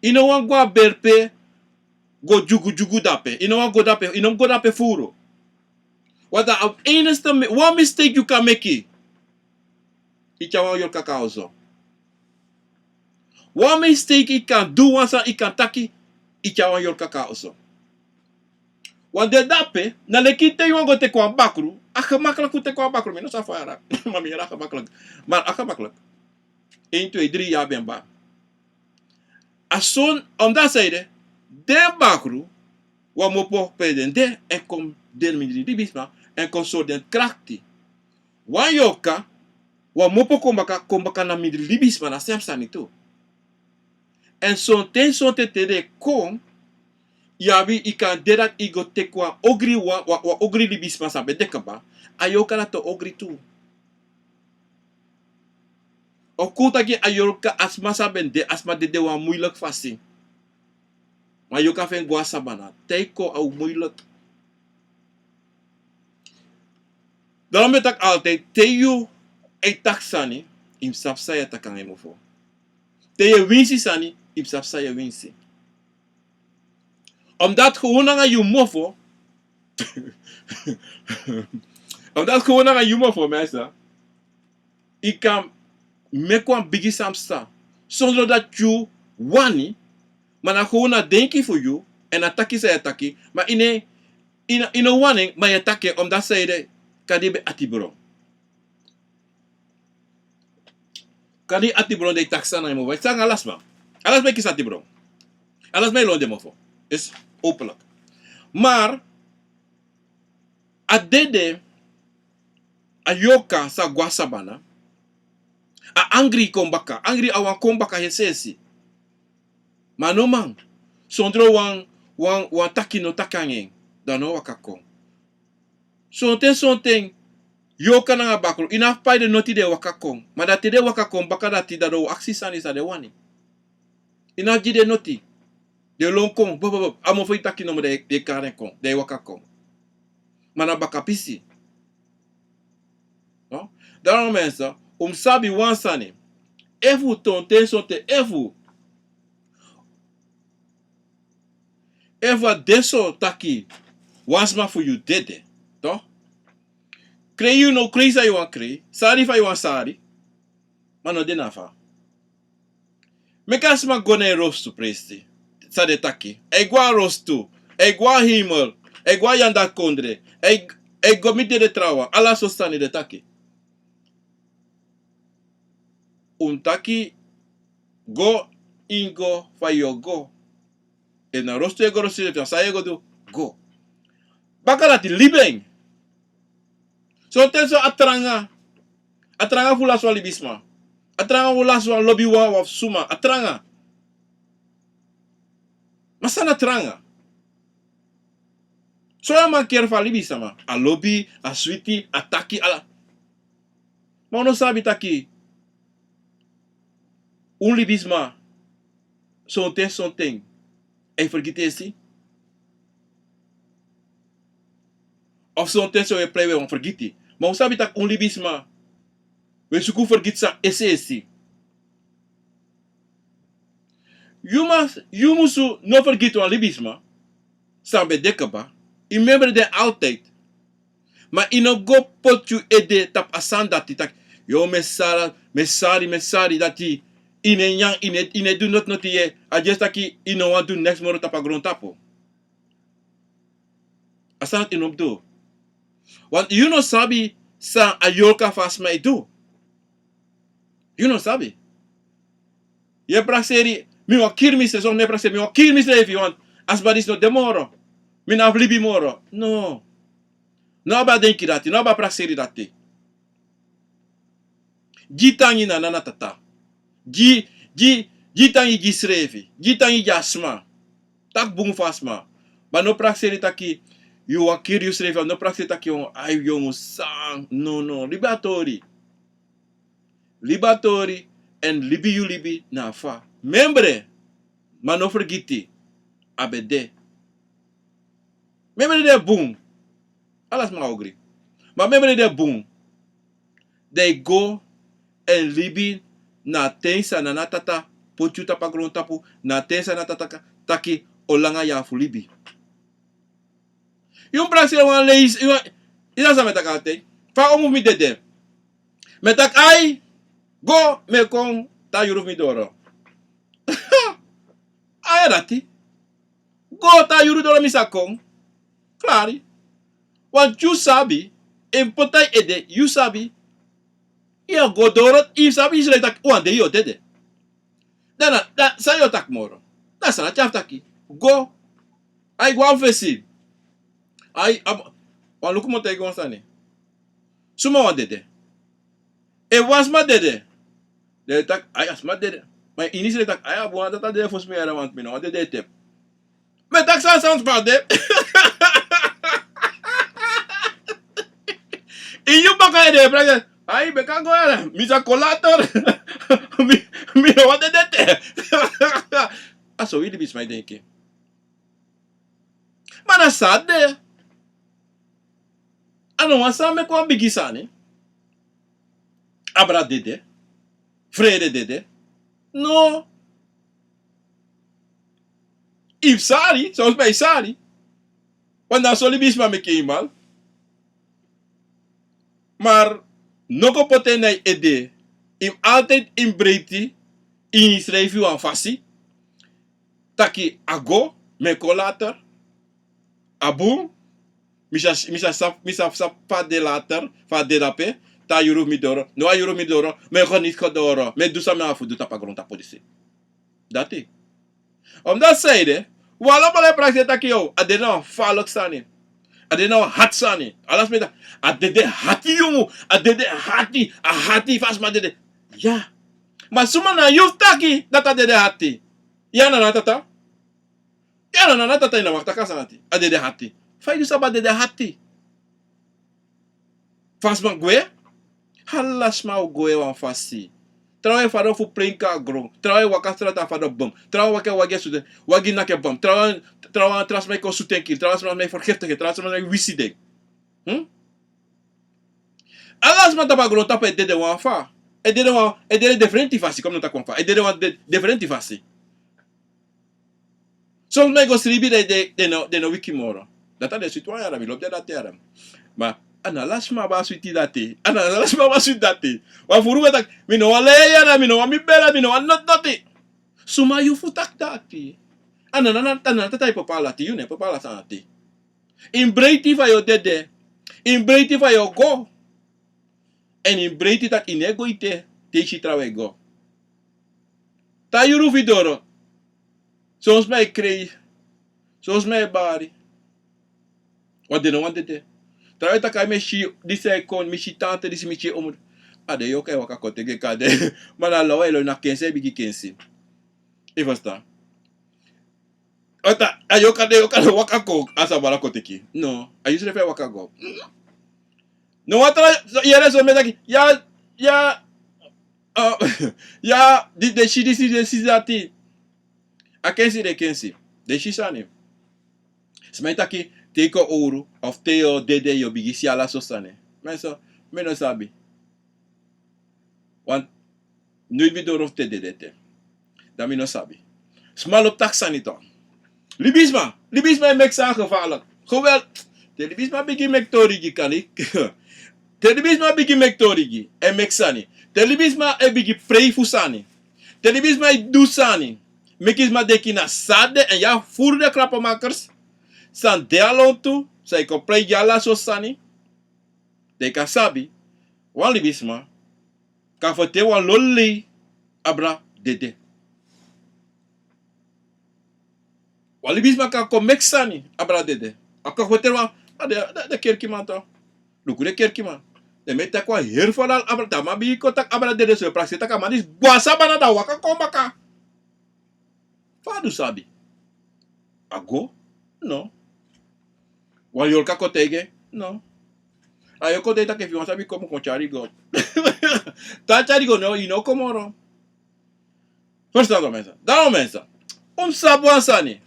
Yu no wani go a berpe go dyugudyugu dape. Yu no wani go dape, yu no mus go dape furu. Want a enigste mi-, wan mistake yu kan meki, yu tyari wan yorka kon a oso. Wan mistake yu kan du, wan sani yu kan taki, yu tyari wan yorka kon a oso. Want den dape, na leki te yu wani go teki wan bakru, a gemakkelijk fu teki wan bakru, mi no sabi fa yu e taki, ma mi yere a gemakkelijk. Ma a gemakkelijk. Een, twee, drie, yu abi en baka. A son, omdat zij de, den bakru, wan mopo pe den de, èn kon den mindri libisma, èn kon sori den krakti. Wan yorka, wan mopo kon baka, kon baka na mindri libisma na sem sani tu. Èn sonten, sonten te den kon, yu abi, yu kan de dati yu go teki wan ogri, wan, wan, wan ogri libisma san ben de kaba, a yorka dati o ogri tu. O kon taki a yorka, a sma san ben de, a sma dede wan muilek fasi. Ma yorka fu en go na sabana, te yu kon a o muilek. Dan mi e taki altijd, te yu e taki sani, yu mus sabi san yu e taki nanga yu mofo. Te yu e winsi sani, yu mus sabi san yu e winsi. Omdat gewoon nanga yu mofo, omdat gewoon nanga yu mofo, mensen, yu kan meki wan bigi sani psa, sondro dati yu wani, ma na gewoon na denki fu yu, èn na taki san yu e taki, ma yu no, yu no, yu no wani en, ma yu e taki en, omdat san yu de, kadi yu ben atibron. Kadi atibron de taki san nanga yu mofo. San nanga ala sma. Ala sma e kisi atibron. Ala sma e lon den mofo. Is openlijk. Maar, a dede, a yorka sa go na sabana, a angri kon baka. Angri a wani kon baka heri sensi. Ma no man, sondro wan, wan, wan taki no taki nanga en, dan no waka kon. Sonten, sonten, yorka nanga bakru, yu no abi pai den noti, den e waka kon. Ma dan te den waka kon baka dati, dan den o aksi sani san den wani. Yu no abi gi den noti. Den lon kon, bo, bo, bo, a mofo e taki nomo, den, den e kari en kon, den e waka kon. Ma na baka pisi. No? Daarom mensen, un mus sabi wan sani. Efu sonten, sonten, efu, efu a de so taki wan sma fu yu dede, toch? Krei yu no krei san yu wani krei, sari fa yu wani sari, ma no de na fa. Meki a sma go na en rostu presi, san den taki. A e go na rostu, a e go na hemel, a e go na yanda kondre, a e, a e go miti den trawan, ala sortu sani den taki. Un taki go, yu go fa yu o go. Efu na rostu yu e go, rostu yu e go, san yu e go du, go. Baka dati libi en. Sonten so a tranga. A tranga fu lasi wan libisma. A tranga fu lasi wan lobiwan, wan suma. A tranga. Ma san na tranga? So yu man kere fu a libisma. A lobi, a switi, a taki, ala. Ma un no sabi taki un libisma, sonten, sonten, a e fergiti esi. Of sonten so wi e prei wi e wani fergiti. Ma un sabi taki un libisma, wi e suku fergiti san esi esi. Yu mas, yu musu no fergiti wan libisma san ben de kaba. Yu memre den altijd. Ma yu no go poti yu ede tapu a sani dati taki, yo, mi e sari, mi e sari, mi e sari dati. Yu no e nyan, yu no e, yu no e du noti noti ye. A just taki yu no wani du neks moro tapu a grontapu. A sani dati yu no mus du. Want yu no sabi san a yorka fu a sma e du. Yu no sabi. Yu e prakseri, mi wani kiri misrefi, so mi e prakseri, mi wani kiri misrefi, want a sma disi no de moro. Mi no abi libi moro. No. No abi a denki dati, no abi a prakseri dati. Gi tangi na Nana Tata. Gi, gi, gi tangi gi yusrefi. Gi tangi gi a sma. Taki bun fu a sma. Ma no prakseri taki yu wani kiri yusrefi, no prakseri taki yu, ai, yu mus san. No, no. Libi a tori. Libi a tori, èn libi yu libi na fa. Memre, ma no fergiti, a ben de. Memre de bun. Ala sma ogri. Ma memre de bun. Dan yu go èn libi na a ten san Nana Tata poti yu tapu a grontapu, na a ten san Nana Tata taki o langa yari fu libi. Yu mus prakseri wan leisi, yu, yu sabi san mi e taki altijd. Fa a omu fu mi dede. Mi e taki ai, go, mi e kon, te a yuru fu mi doro. Ai, a dati. Go, te a yuru doro mi sa kon. Klari. Want yu sabi, efu poti na yu ede, yu sabi. Yu o go doro, yu sabi, yu sabi taki wan dei yu o dede. Dan na, dan san yu o taki moro? Dan san na tyari taki? Go. Ai, go a fesi. Ai, a, wan luku mi o taigi wan sani. Suma wani dede? Efu wan sma dede, den e taki, ai, a sma dede. Ma ini srefi taki, ai, a bun, a dati a dede fosi mi yere, want mi no wani dede ete. Mi e taki san, san sma de. Ini yu baka ede e prakseri, ai, mi kan go yere, mi sa kon later. Mi, mi no wani dede ete. A so wi libisma e denki. Ma na san a de. A no wan sani meki wan bigi sani. Abra dede. Frede dede. No. Yu sari, soms ben yu sari. Want na so libisma meki yu mal. Maar no go poti en na yu ede. Yu mus altijd yu mus breiti, yu mus srefi wan fasi. Taki a go, mi e kon later. A bun, mi sa, mi sa, sa, mi sa, sa fa a de later, fa a de dape, te a yuru fu mi doro, no a yuru fu mi doro, mi e geniet go doro, mi e du san mi abi fu du tapu a grontapu disi. Dati. Omdat zij de, wi alamala e prakseri taki yo, a dede na wan falek sani. A dede na wan hati sani. Ala sma e taki, a dede hati yongu, a dede hati, a hati fa a sma dede. Ya. Ma suma na yu fu taki, dati a dede hati. Ya na na tata. Ya na na tata, yu na wani taki a sani ati. A dede hati. Fa yu du sabi a dede hati? Fa sma gwe, ala sma o gwe wan fasi. Trawan e fadon fu plenki a gron. Trawan e waka strata fadon bom. Trawan waka wagi e suten, wagi naki en bom. Trawan, trawan tra sma e kon suten kiri. Trawan sma e fergiftig en. Trawan sma e wisi den. Hmm? Ala sma tapu a grontapu e dede wan fa. E dede wan, e dede diferenti fasi, kon mi no taki wan fa. E dede wan de, diferenti fasi. Son sma e go sribi, den, den, den no, den no wiki moro. Dati a den switi wan yara, mi lobi dati yara. Ma a na ala sma abi a switi dati. A na ala sma abi a switi dati. Wan furu e taki, mi no wani lei yara, mi no wani mi bela, mi no wani noti dati. Suma yu fu taki dati? A na, na, na, a na tata e papa ala ati, yu no e papa ala sani ati. Yu mus breiti fa yu o dede. Yu mus breiti fa yu o go. Èn yu mus breiti taki yu no e go ete, te yu si trawan e go. Te a yuru fu yu doro. Son sma e krei. Son sma e bari. Want den no wani dede. Trawan e taki, ai, mi e si disi e kon, mi si tante disi, mi si omu. A den yoka e waka kon teki kande. Ma na lawa e lon, na kensi e bigi kensi. Yu e ferstan? Wan taa, a yoka de, yoka de waka kon, a sabala kon teki. No, a yu srefi e waka go. No, wan tra, so, yere so mi e taki, ya, ya, ah, ya, di, den si disi, den si dati. A kensi den kensi. Den si sani. Sma e taki, te yu kon owru, of te yu o dede, yu o bigin si ala sortu sani. Ma so, mi no sabi. Want noiti mi doro fu te dede ete. Dan mi no sabi. Sma lobi taki sani tu. Libisma, libisma e meki sani gevaarlijk. Geweld. Te libisma bigin meki tori gi kani. Te libisma bigin meki tori gi, e meki sani. Te libisma e bigin prei fu sani. Te libisma e du sani. Meki sma denki na san a de, èn yu e furu den krapomakers san de a lontu, san e kon prei gi ala sortu sani. Den kan sabi, wan libisma kan ferteri wan lolo lei abra dede. Wan libisma kan kon meki sani abra dede. A kan ferteri wan, a den, den, den kerkiman tu. Luku den kerkiman. Den meki taki wan heri verhaal abra, te a man bigin kon taki abra dede, so yu prakseri taki a man disi gwe na sabana, dan a waka kon baka. Fa a du sabi? A go? No. Wan yorka kon taigi en? No. A yorka kon taigi taki efu yu wani sabi kon, mu kon tyari go. Te a tyari go, no, yu no kon moro. Ferstan, dan mensen. Dan mensen. Un mus sabi wan sani.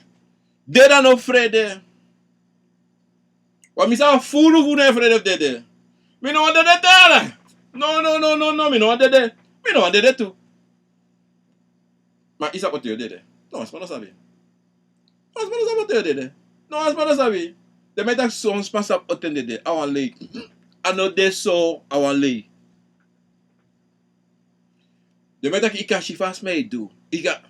Dede a no frede. Wan mi sa furu fu no e frede fu dede. Mi no wani dede ete. No, no, no, no, no, mi no wani dede. Mi no wani dede tu. Ma yu sabi on ten yu o dede? No, wan sma no sabi. Wan sma no sabi on ten yu o dede. No, wan sma no sabi. Den man e taki son sma sabi on ten den dede. A wan lei. A no de so, a wan lei. Den man e taki yu kan si fa a sma e du. Yu kan.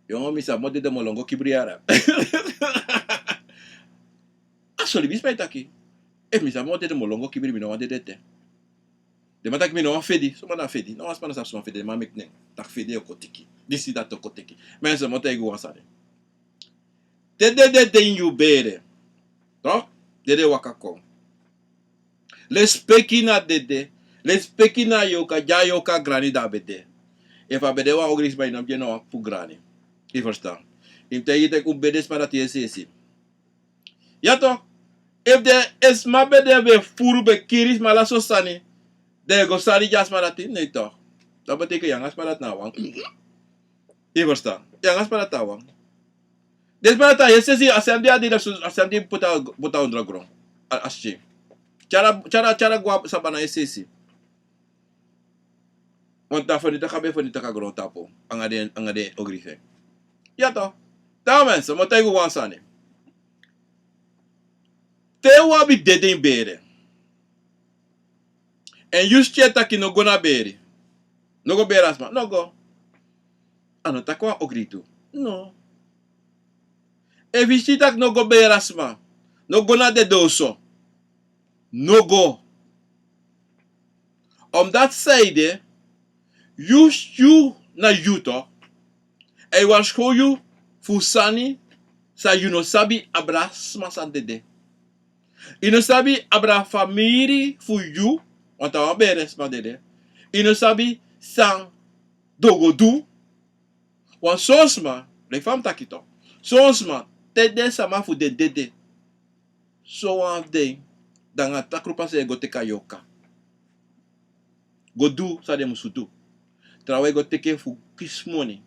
Yo, mi sabi mi o dede, mi o lon go kibri yara. A so libisma e taki. Efu mi sabi mi o dede, mi o lon go kibri, mi no wani dede ete. Den man taki mi no wan fedi. Suma na fedi? No wan sma no sabi suma fedi. Den man meki nen taki fedi o kon teki. Disi dati o kon teki. Mensen, mi o taigi un wan sani. Te dede de ini yu bere, toch? Dede waka kon. Lespeki na dede. Lespeki na yorka, di a yorka grani dan a be de. Efu a be de wan ogri sma, yu no mus gi en na wan fu grani. Yu ferstan? Yu mus taigi taki un bere sma dati esi esi. Ya toch? Efu den sma be de be furu, be kiri sma, ala sortu sani, dan yu go sari gi a sma dati, nee toch? Dati betekent yu nanga a sma dati na wan. Yu ferstan? Yu nanga a sma dati na wan. Den sma dati, yu e si, a sani di a dede, a sani di poti a, poti a ondro gron. A, a skin. Tyari, tyari, tyari go a sabana, yu e si. Want a feni taki a be feni taki a grontapu. Anga den, anga den ogri fu en. Ya toch? Dan mensen, mi o taigi un wan sani. Te wan abi dede ini bere. Èn yu si taki no go na bere. No go bere a sma. No go. A no taki wan ogri tu. No. Efu yu si taki no go bere a sma. No go na dede oso. No go. Omdat san ede, yu, yu na yu toch. Èn yu wani skon yu fu sani san yu no sabi abra sma san dede. Yu no sabi abra famiri fu yu, want a wan bere sma dede. Yu no sabi san den o go du. Want son sma, leki fa mi taki toch. Son sma, te den sama fu den dede, sowan fu den, dan a takru pasa e go teki a yorka. Go du san den musu du. Trawan e go teki en fu kisi moni.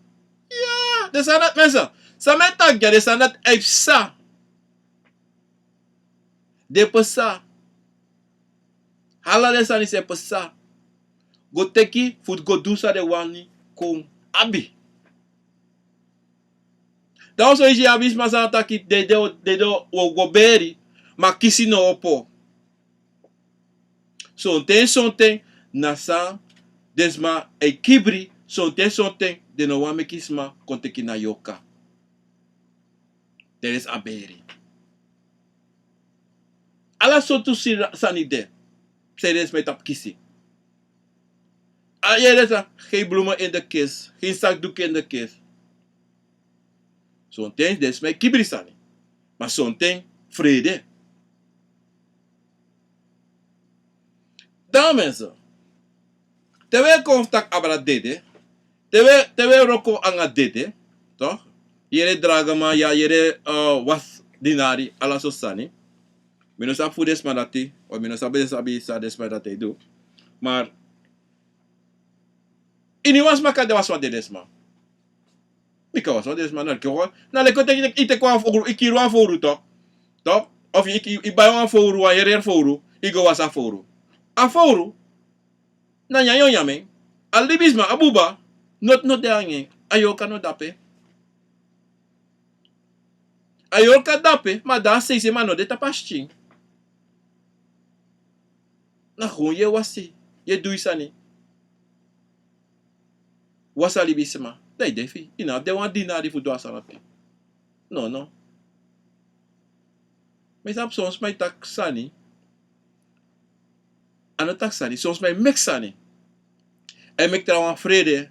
Ya, den sani dati, mensen. San mi e taki ya, den sani dati e psa. Den e psa. Ala den sani san e psa. Go teki fu go du san den wani kon abi. Dan un so e si abi sma san taki dede, dede o go bere, ma kisi no opo. Sonten, sonten, na san den sma e kibri, sonten, sonten, den no wani meki sma kon teki na yorka. Te den si a bere. Ala sortu sira-, sani de. San den sma e tapu kisi. A yere san, geen bloemen in de kist, geen zakdoek in de kist. Sonten den sma e kibri sani. Ma sonten frede. Dan mensen, te wi e kon fu taki abra dede, te wi, te wi e wroko anga dede, toch? Yere dragaman, ya yere, eh, wasi dinari, ala sortu sani. Mi no sabi fu den sma dati, o mi no sabi, sabi san den sma dati e du. Maar, iniwan sma kan de wan sma dede sma. Mi kan wan sma dede sma, na leki, na leki te, i teki wan fowru, i kiri wan fowru toch. Toch? Of i, i, i bai wan fowru, wan yere yere fowru, i go wasi a fowru. A fowru, na nyanyan o nyan en. A libisma, a buba, noti no de anga en, a yorka no de ape. A yorka de ape, ma dan a seisei man no de tapu a skin. Na gewoon yu e wasi, yu e du yu sani. Wasi a libisma, dan yu de fi, yu no abi den wan dinari fu du a sani ape. No, no. Mi sabi son sma e taki sani. A no taki sani, son sma e meki sani. A e meki trawan frede,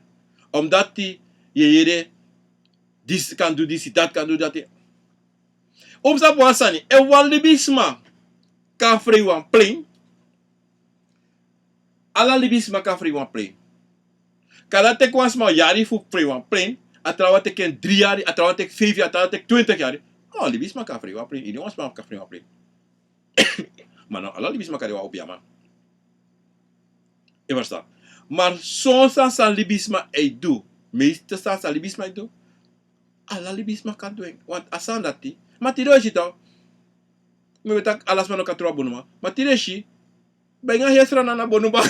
omdat yu e yere, disi kan du disi, dati kan du dati. Un mus sabi wan sani, efu wan libisma kan frei wan plane, ala libisma kan frei wan plane. Kan dati teki wan sma yari fu frei wan plane, a trawan teki en dri yari, a trawan teki feifi yari, a trawan teki twintig yari. Ma wan libisma kan frei wan plane, iniwan sma kan frei wan plane. Ma no ala libisma kan de wan obiaman. Yu e ferstan? Maar son sani san libisma e du, meeste sani san libisma e du, ala libisma kan du en. Want a sani dati, ma tide wi e si toch, mi ben taki ala sma no kan tron a bonuman. Ma tide wi e si, ben anga heri Sranan na bonuman.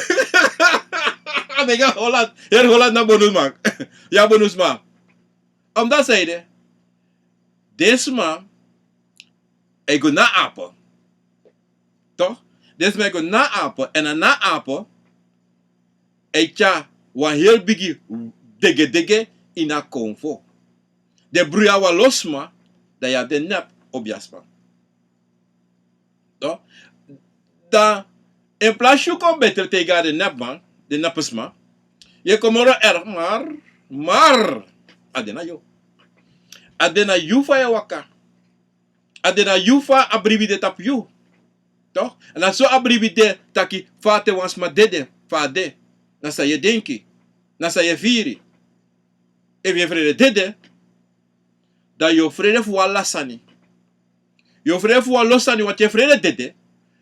Ben anga Holland, heri Holland na bonuman. Ya, bonusma. Omdat san ede, den sma e go na ape. Toch? Den sma e go na ape, èn a na ape e tyari wan heri bigi degedege ini a konfo. Den bruya wan lo sma, dan yu abi den nep obiasma. Toch? Dan In plaats yu kon betre tegen den nepman, den nepsma, yu e kon moro erg, maar, maar, a de na yu. A de na yu fa yu e waka. A de na yu fa a bribi de tapu yu. Toch? Na so a bribi de taki fa te wan sma dede, fa a de. Na san yu e denki. Na san yu e firi. Efu yu e frede dede, dan yu o frede fu wan ala sani. Yu o frede fu wan lo sani, want yu e frede dede.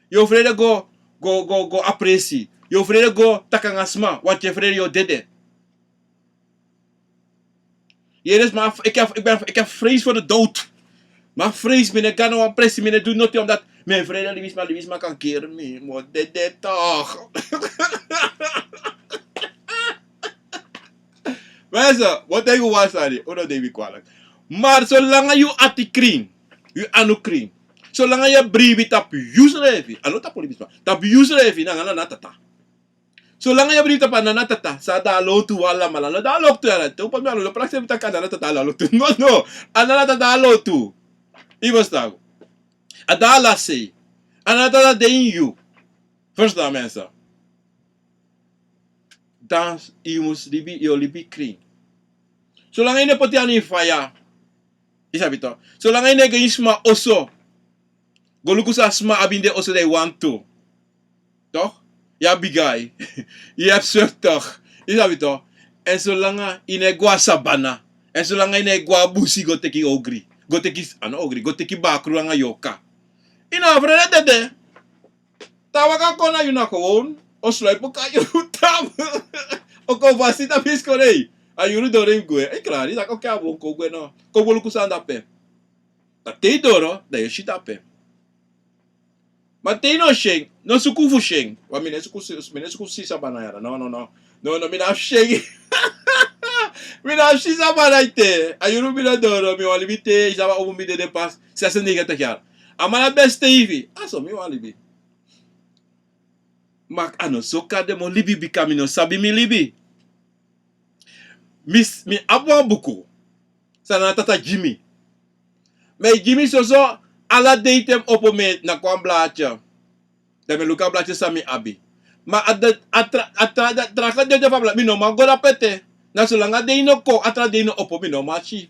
Yu o frede go, go, go, go a presi. Yu o frede go taki nanga sma, want yu e frede yu o dede. Yere sma, ik heb, ik ben, ik heb vrees voor de dood. Maar vrees, mi no e go na wan presi, mi no e du noti, omdat mi e frede libisma, libisma kan keri mi, mi o dede toch. Mensen, wat denk je, waar staan die? Oh, dat deed ik kwalijk. Maar zolang yu ati krin, yu anu krin, zolang yu bribi tapu yusrefi, a no tapu libisma, tapu yusrefi, nanga nana tata. Solanga yu bribi tapu a nana tata, san de a lotu, wan alamala no de a lotu, ya, te un poti mi a lotu, prakseri mi taki a nana tata de a lotu. No, no. A nana tata de a lotu. Yu e ferstan? A de a ala sei. A nana tata de ini yu. Ferstan, mensen? Dan yu mus libi, yu o libi krin. Solanga yu no e poti yu anu ini faya, yu sabi toch. Solanga yu no e go ini sma oso go luku san sma abi ini den oso, dan yu wani tu. Toch? Yu abi gai. Yu abi swerf toch. Yu sabi toch. Èn solanga yu no e go a sabana, èn solanga yu no e go a busi go teki ogri, go teki, a no ogri, go teki bakru nanga yorka, yu no abi frede dede. Te a waka kon na yu, na gewoon o sluipu kon na yu tapu. O kon fasi tapu yu skonei. A yuru doro yu gwe. Yu klari, yu taki oke, a bun, kon gwe no. Kon go luku san de ape. Dan te yu doro, dan yu o si tapu en. Ma te yu no si en, no suku fu si en. Wan mi no e suku si, mi no e suku si sabana yara. No, no, no. No, no, mi no abi si en. Mi no abi si sabana ete. A yuru mi no doro, mi wani libi te, yu sabi a umu mi dede pas zesennegentigi yara. A man na beste ifi. A so mi wani libi. Ma a no so kande mi o libi, bika mi no sabi mi libi. Mi s-, mi abi wan buku san na tata gi mi. Ma a gi mi soso, ala dei te mi opo, mi e naki wan blaadje. Dan mi e luku a blaadje san mi abi. Ma a de, a tra, a tra, a tra dei fu a blaadje, mi no man go dape ete. Na solanga a dei no kon, a tra dei no opo, mi no man si.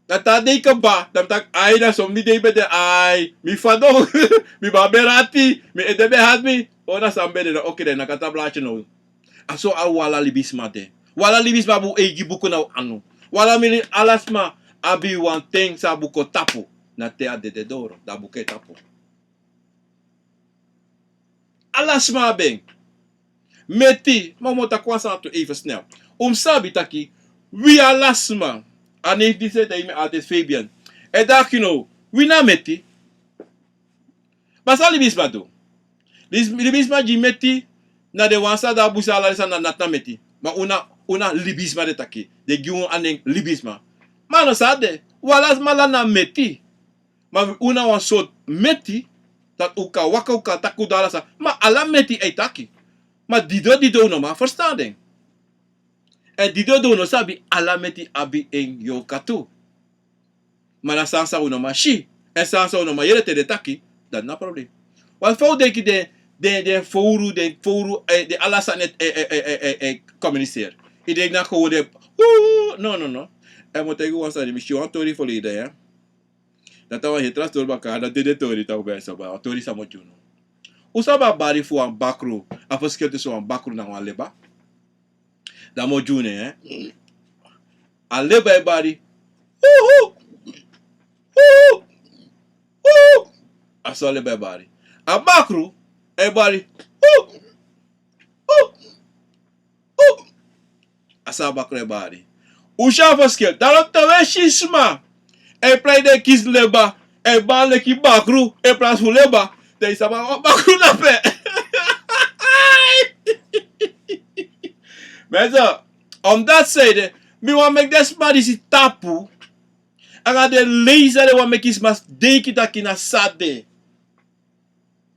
Dan te a dei kaba, dan mi taki, ai, na so mi dei ben de, ai, mi fadon, mi ben abi ati, mi ede ben hati mi. O, na san mi ben de, dan oke, dan yu naki a tra blaadje now. A so a wan ala libisma de. Wan ala libisma abi un eigi buku na un anu. Wan ala mi-, ala sma abi wan ten san a buku o tapu. Na te a dede doro, dan a buku e tapu. Ala sma abi en. Meti, ma un mu taki wan sani tu, even snel. Un mu sabi taki wi ala sma, a neef disi e taigi mi altijd, Fabian, e taki now, wi na meti. Ma san libisma du? Lis-, libisma gi meti na den wan san de a busi, ala den sani na nati na meti. Ma un na, un na libisma, den taki, den gi un a nen libisma. Ma a no so a de. Un ala sma na meti. Ma un na wan sortu meti, dati un kan waka, un kan taki, un du ala sani. Ma ala meti e taki. Ma didon didon un no man ferstan den. Èn didon didon un no sabi, ala meti abi en yorka tu. Ma na sani san un no man si, èn sani san un no man yere te den taki, dati na problem. Want fa un denki den, den, den fowru, den fowru, eh, den ala sani e, e, e communiceren? Yu denki na gewoon den, oeh, no, no, no. Èn mi o taigi wan sani, mi si wan tori verleden, ya. Dati na wan heri tra tori baka, na dede tori, taki un ben sabi, a tori san mi o gi unu. Un sabi a bari fu wan bakru, a verschil tussen wan bakru nanga wan leba? Dan mi o gi unu en, hè. A leba e bari. Hu, hu. Hu, hu. Hu. A so a leba e bari. A bakru e bari. Hu. Hu. Hu. A so a bakru e bari. Un si a verschil? Daarom te wi e si sma e prei den kisi leba, e bari leki bakru, in plaats fu leba, dan yu sabi a bakru na pe. Mensen, om dati seide, mi wani meki den sma disi tapu, anga den lei san den wani meki sma denki taki na so a de.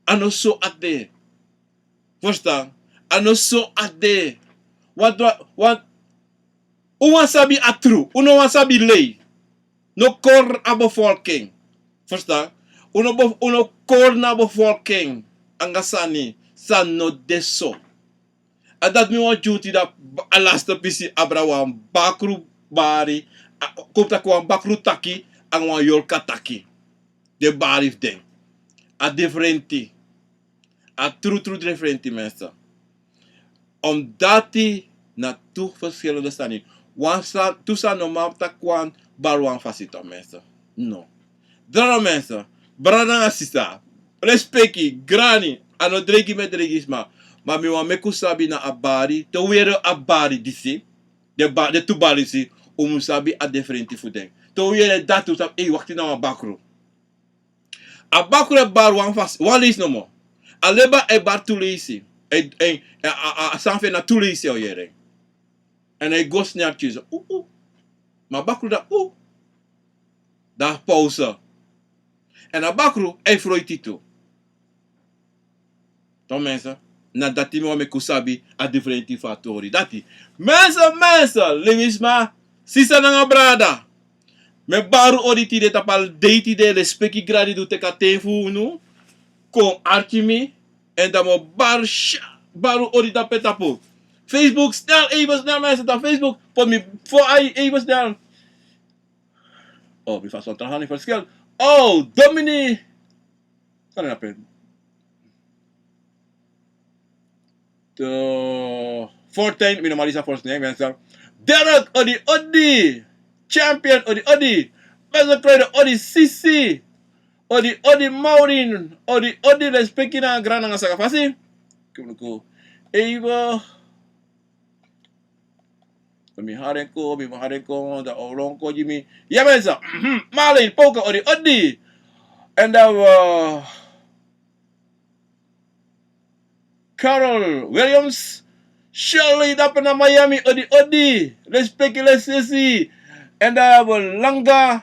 A no so a de. Ferstan? A no so a de. Want, want, want un wani sabi a tru, un no wani sabi lei. No kori a bevolking. Ferstan? Un no be-, un no kori na bevolking anga sani. san no de so. A dati mi wani tyuti, dan a laste pisi abra wan bakru bari, a, kon taki wan bakru taki, anga wan yorka taki. Den bari fu den. A diferenti. A trutru diferenti, mensen. Omdati na tu verschillende sani. Wan sa, tu sani no man taki wan bari wan fasi tu, mensen. No. Dra, mensen. Brada nanga sisa. Respeki, grani. A no dreigi mi e dreigi sma. Ma mi wani meki un sabi na a bari. Te un yere a bari disi. Den ba, den tu bari disi. Un mu sabi a diferenti fu den. Te un yere dati un sabi, ei, wakti, na wan bakru. A bakru e bari wan fasi, wan leisi nomo. A leba e bari tu leisi. E, e, a, a, a sani fu en na tu leisi o yere. Èn a e go snel tyusu. U, u. Ma a bakru dan, u. Dan a pauze. Èn a bakru e froiti tu. Toch, mensen, na dati mi wani meki un sabi a diferenti fu a tori dati. Mensen, mensen, libisma, sisa nanga brada. Mi e bari un odi tide tapu a dei tide, respeki grani di un teki a ten fu unu kon arki mi. Èn dan mi o bari, bari un odi tapu en tapu Facebook. Snel, even snel, mensen, tapu Facebook. Poti mi fu ai, even snel. Oh, mi fasi wan tra sani verschil. Oh, Domini. Sani na pen. De Fortuin, mi no man lisi a first name, mensen. Derek, odi odi. Champion, odi odi. Beste Kruiden, odi Sisi. Odi odi Maureen, odi odi, respeki nanga grani nanga saka fasi. Even. Mi hari en kon, mi hari en kon, dan a o lon kon gi mi. Ya, mensen. Mhm. Marlene Poker, odi odi. Èn dan, eh, Carol Williams. Shirley, dape na Miami, odi odi. Respeki, respeki. Èn dan, eh, Langa.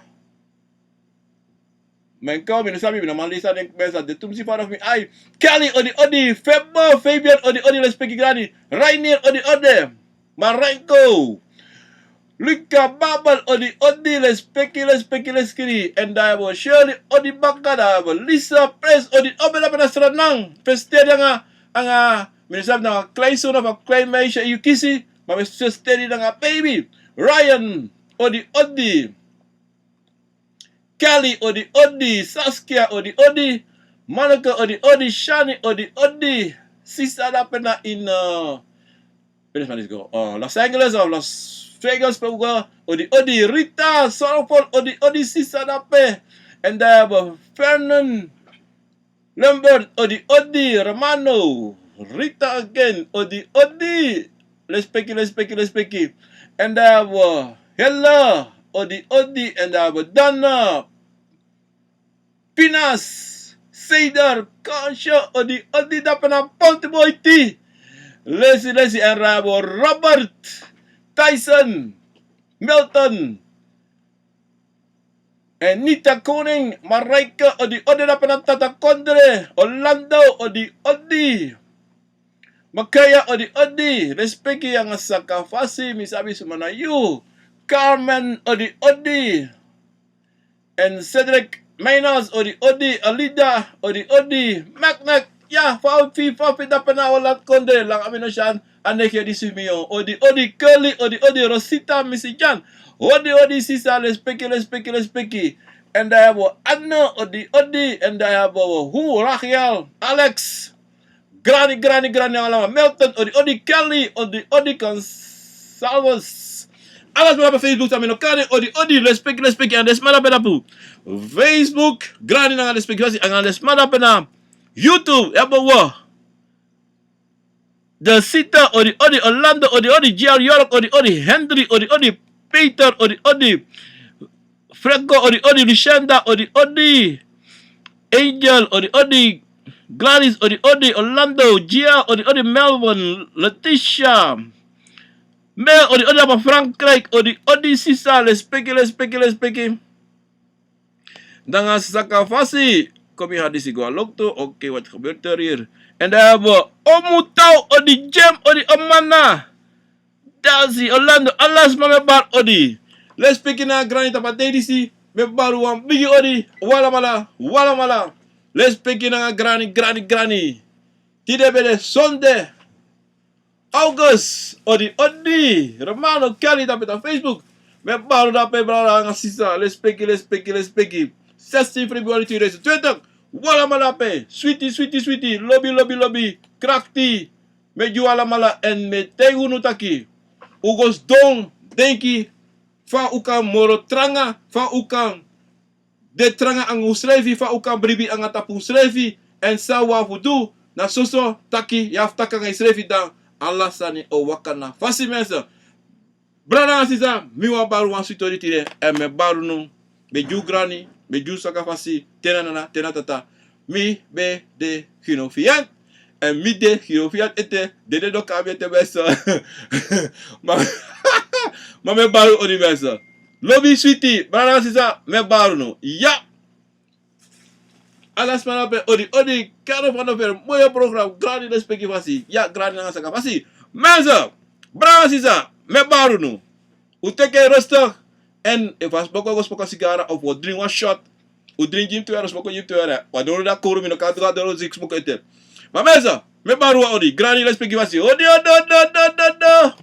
Mi e kon, mi no sabi, mi no man lisi den, mensen, den tumsi fara fu mi ai. Kelly, odi odi. Febo, Fabian, odi odi, respeki grani. Rainier, odi odi. Marenko. Luca Babel, odi odi, respeki, respeki, respeki. Èn dan yu abi Shirley, odi baka, dan yu abi Lisa, Prince, odi odi, dape na Sranan. Feliciteri nanga, nanga, mi no sabi na kleinzoon of a klein meisje yu kisi, ma mi e feliciteri nanga baby. Ryan, odi odi. Kelly, odi odi. Saskia, odi odi. Monica, odi odi. Shani, odi odi. Sisa dape na in, eh, where is Manisco? Eh, Los Angeles of Las Vegas, Peruga, odi odi. Rita Sorofol, odi odi, sisa dape. Èn dan yu abi Fernan Lambert, odi odi. Romano, Rita again, odi odi. Respeki, respeki, respeki. Èn dan yu abi Hella, odi odi. Èn dan yu abi Dana, Pinas, Seider, Kansha, odi odi. Dape na Ponti Boiti. Lesi, lesi, èn dan yu abi Robert, Tyson, Milton, èn Nita Koning, Marijke, odi odi. Dape na Tata Kondre, Orlando, odi odi. Makaya, odi odi. Respeki nanga saka fasi, mi sabi suma na yu. Carmen, odi odi. Èn Cedric Minas, odi odi. Alida, odi odi. Mek mek, ya, Faufi, Faufi, dape na Holland Kondre, langa mi no si a negi disi mi o. Odi odi. Curly, odi odi. Rosita, Misi Jan, odi odi sisa, respeki, respeki, respeki. Èn dan yu abi Anne, odi odi. Èn dan yu abi hu, Rachel, Alex. Grani, grani, grani, allemaal. Milton, odi odi. Kelly, odi odi. Gonzalez. Ala sma dape Facebook, san mi no kari, odi odi. Respeki, respeki. Èn den sma dape tapu Facebook, grani nanga respeki fasi. Anga den sma dape na YouTube, yu abi wi. De Sita, odi odi. Orlando, odi odi. G R York, odi odi. Henry, odi odi. Peter, odi odi. Franco, odi odi. Lucinda, odi odi. Angel, odi odi. Gladys, odi odi. Orlando, Gia, odi odi. Melvin, Letitia. Mel, odi odi. Dape Frankrijk, odi odi sisa, respeki, respeki, respeki. Nanga saka fasi, kon mi hari disi go a loktu, oké, wat gebeurt er hier? Èn dan yu abi Omutau, odi. Jem, odi. Omana. Dasi, Orlando, ala sma mi e bari odi. Respeki nanga grani tapu a dei disi, mi e bari wan bigi odi, wi alamala, wi alamala. Respeki nanga grani, grani, grani. Tide ben de sonde, August, odi odi, Romano Kelly tapu Facebook. Mi e baru unu dape brada nanga sisa, lespeki, lespeki, lespeki. Zestien februari tweeduizend twintig. Un alamala dape, switi, switi, switi, lobi, lobi, lobi, krakti. Mi e gi un alamala èn mi e taigi unu taki un go sidon denki fa un kan moro tranga, fa un kan de tranga nanga unsrefi, fa un kan bribi nanga tapu unsrefi, èn san un abi fu du, na soso taki yu abi fu taki nanga yusrefi, dan ala sani o waka na fasi, mensen. Brada nanga sisa, mi wani baru wan switi odi tide, èn mi e baru unu, mi e gi un grani, mi e gi un saka fasi, te na nana, te na tata. Mi ben de Gino Fiat, èn mi de Gino Fiat ete, dede no kon na mi ete, mensen. Ma, ma mi e baru odi, mensen. Lobi switi, brada nanga sisa, mi e baru unu. Ya! Ala sma dape, odi, odi, Karo van der Veer, moyo program, grani, lespeki, fasi. Ya, grani nanga saka fasi. Mensen, brada nanga sisa, mi e baru unu. Un teki en rustig, èn efu a smoke, go smoke sigara, of un o dringi wan shot. Un dringi gi mi tu yara, smoke gi mi tu yara. Wan doro dati kowru, mi no kan du a doro disi smoke ete. Ma mensen, mi e baru unu odi, grani, lespeki, fasi. Odi, odi, odi, odi, odi, odi.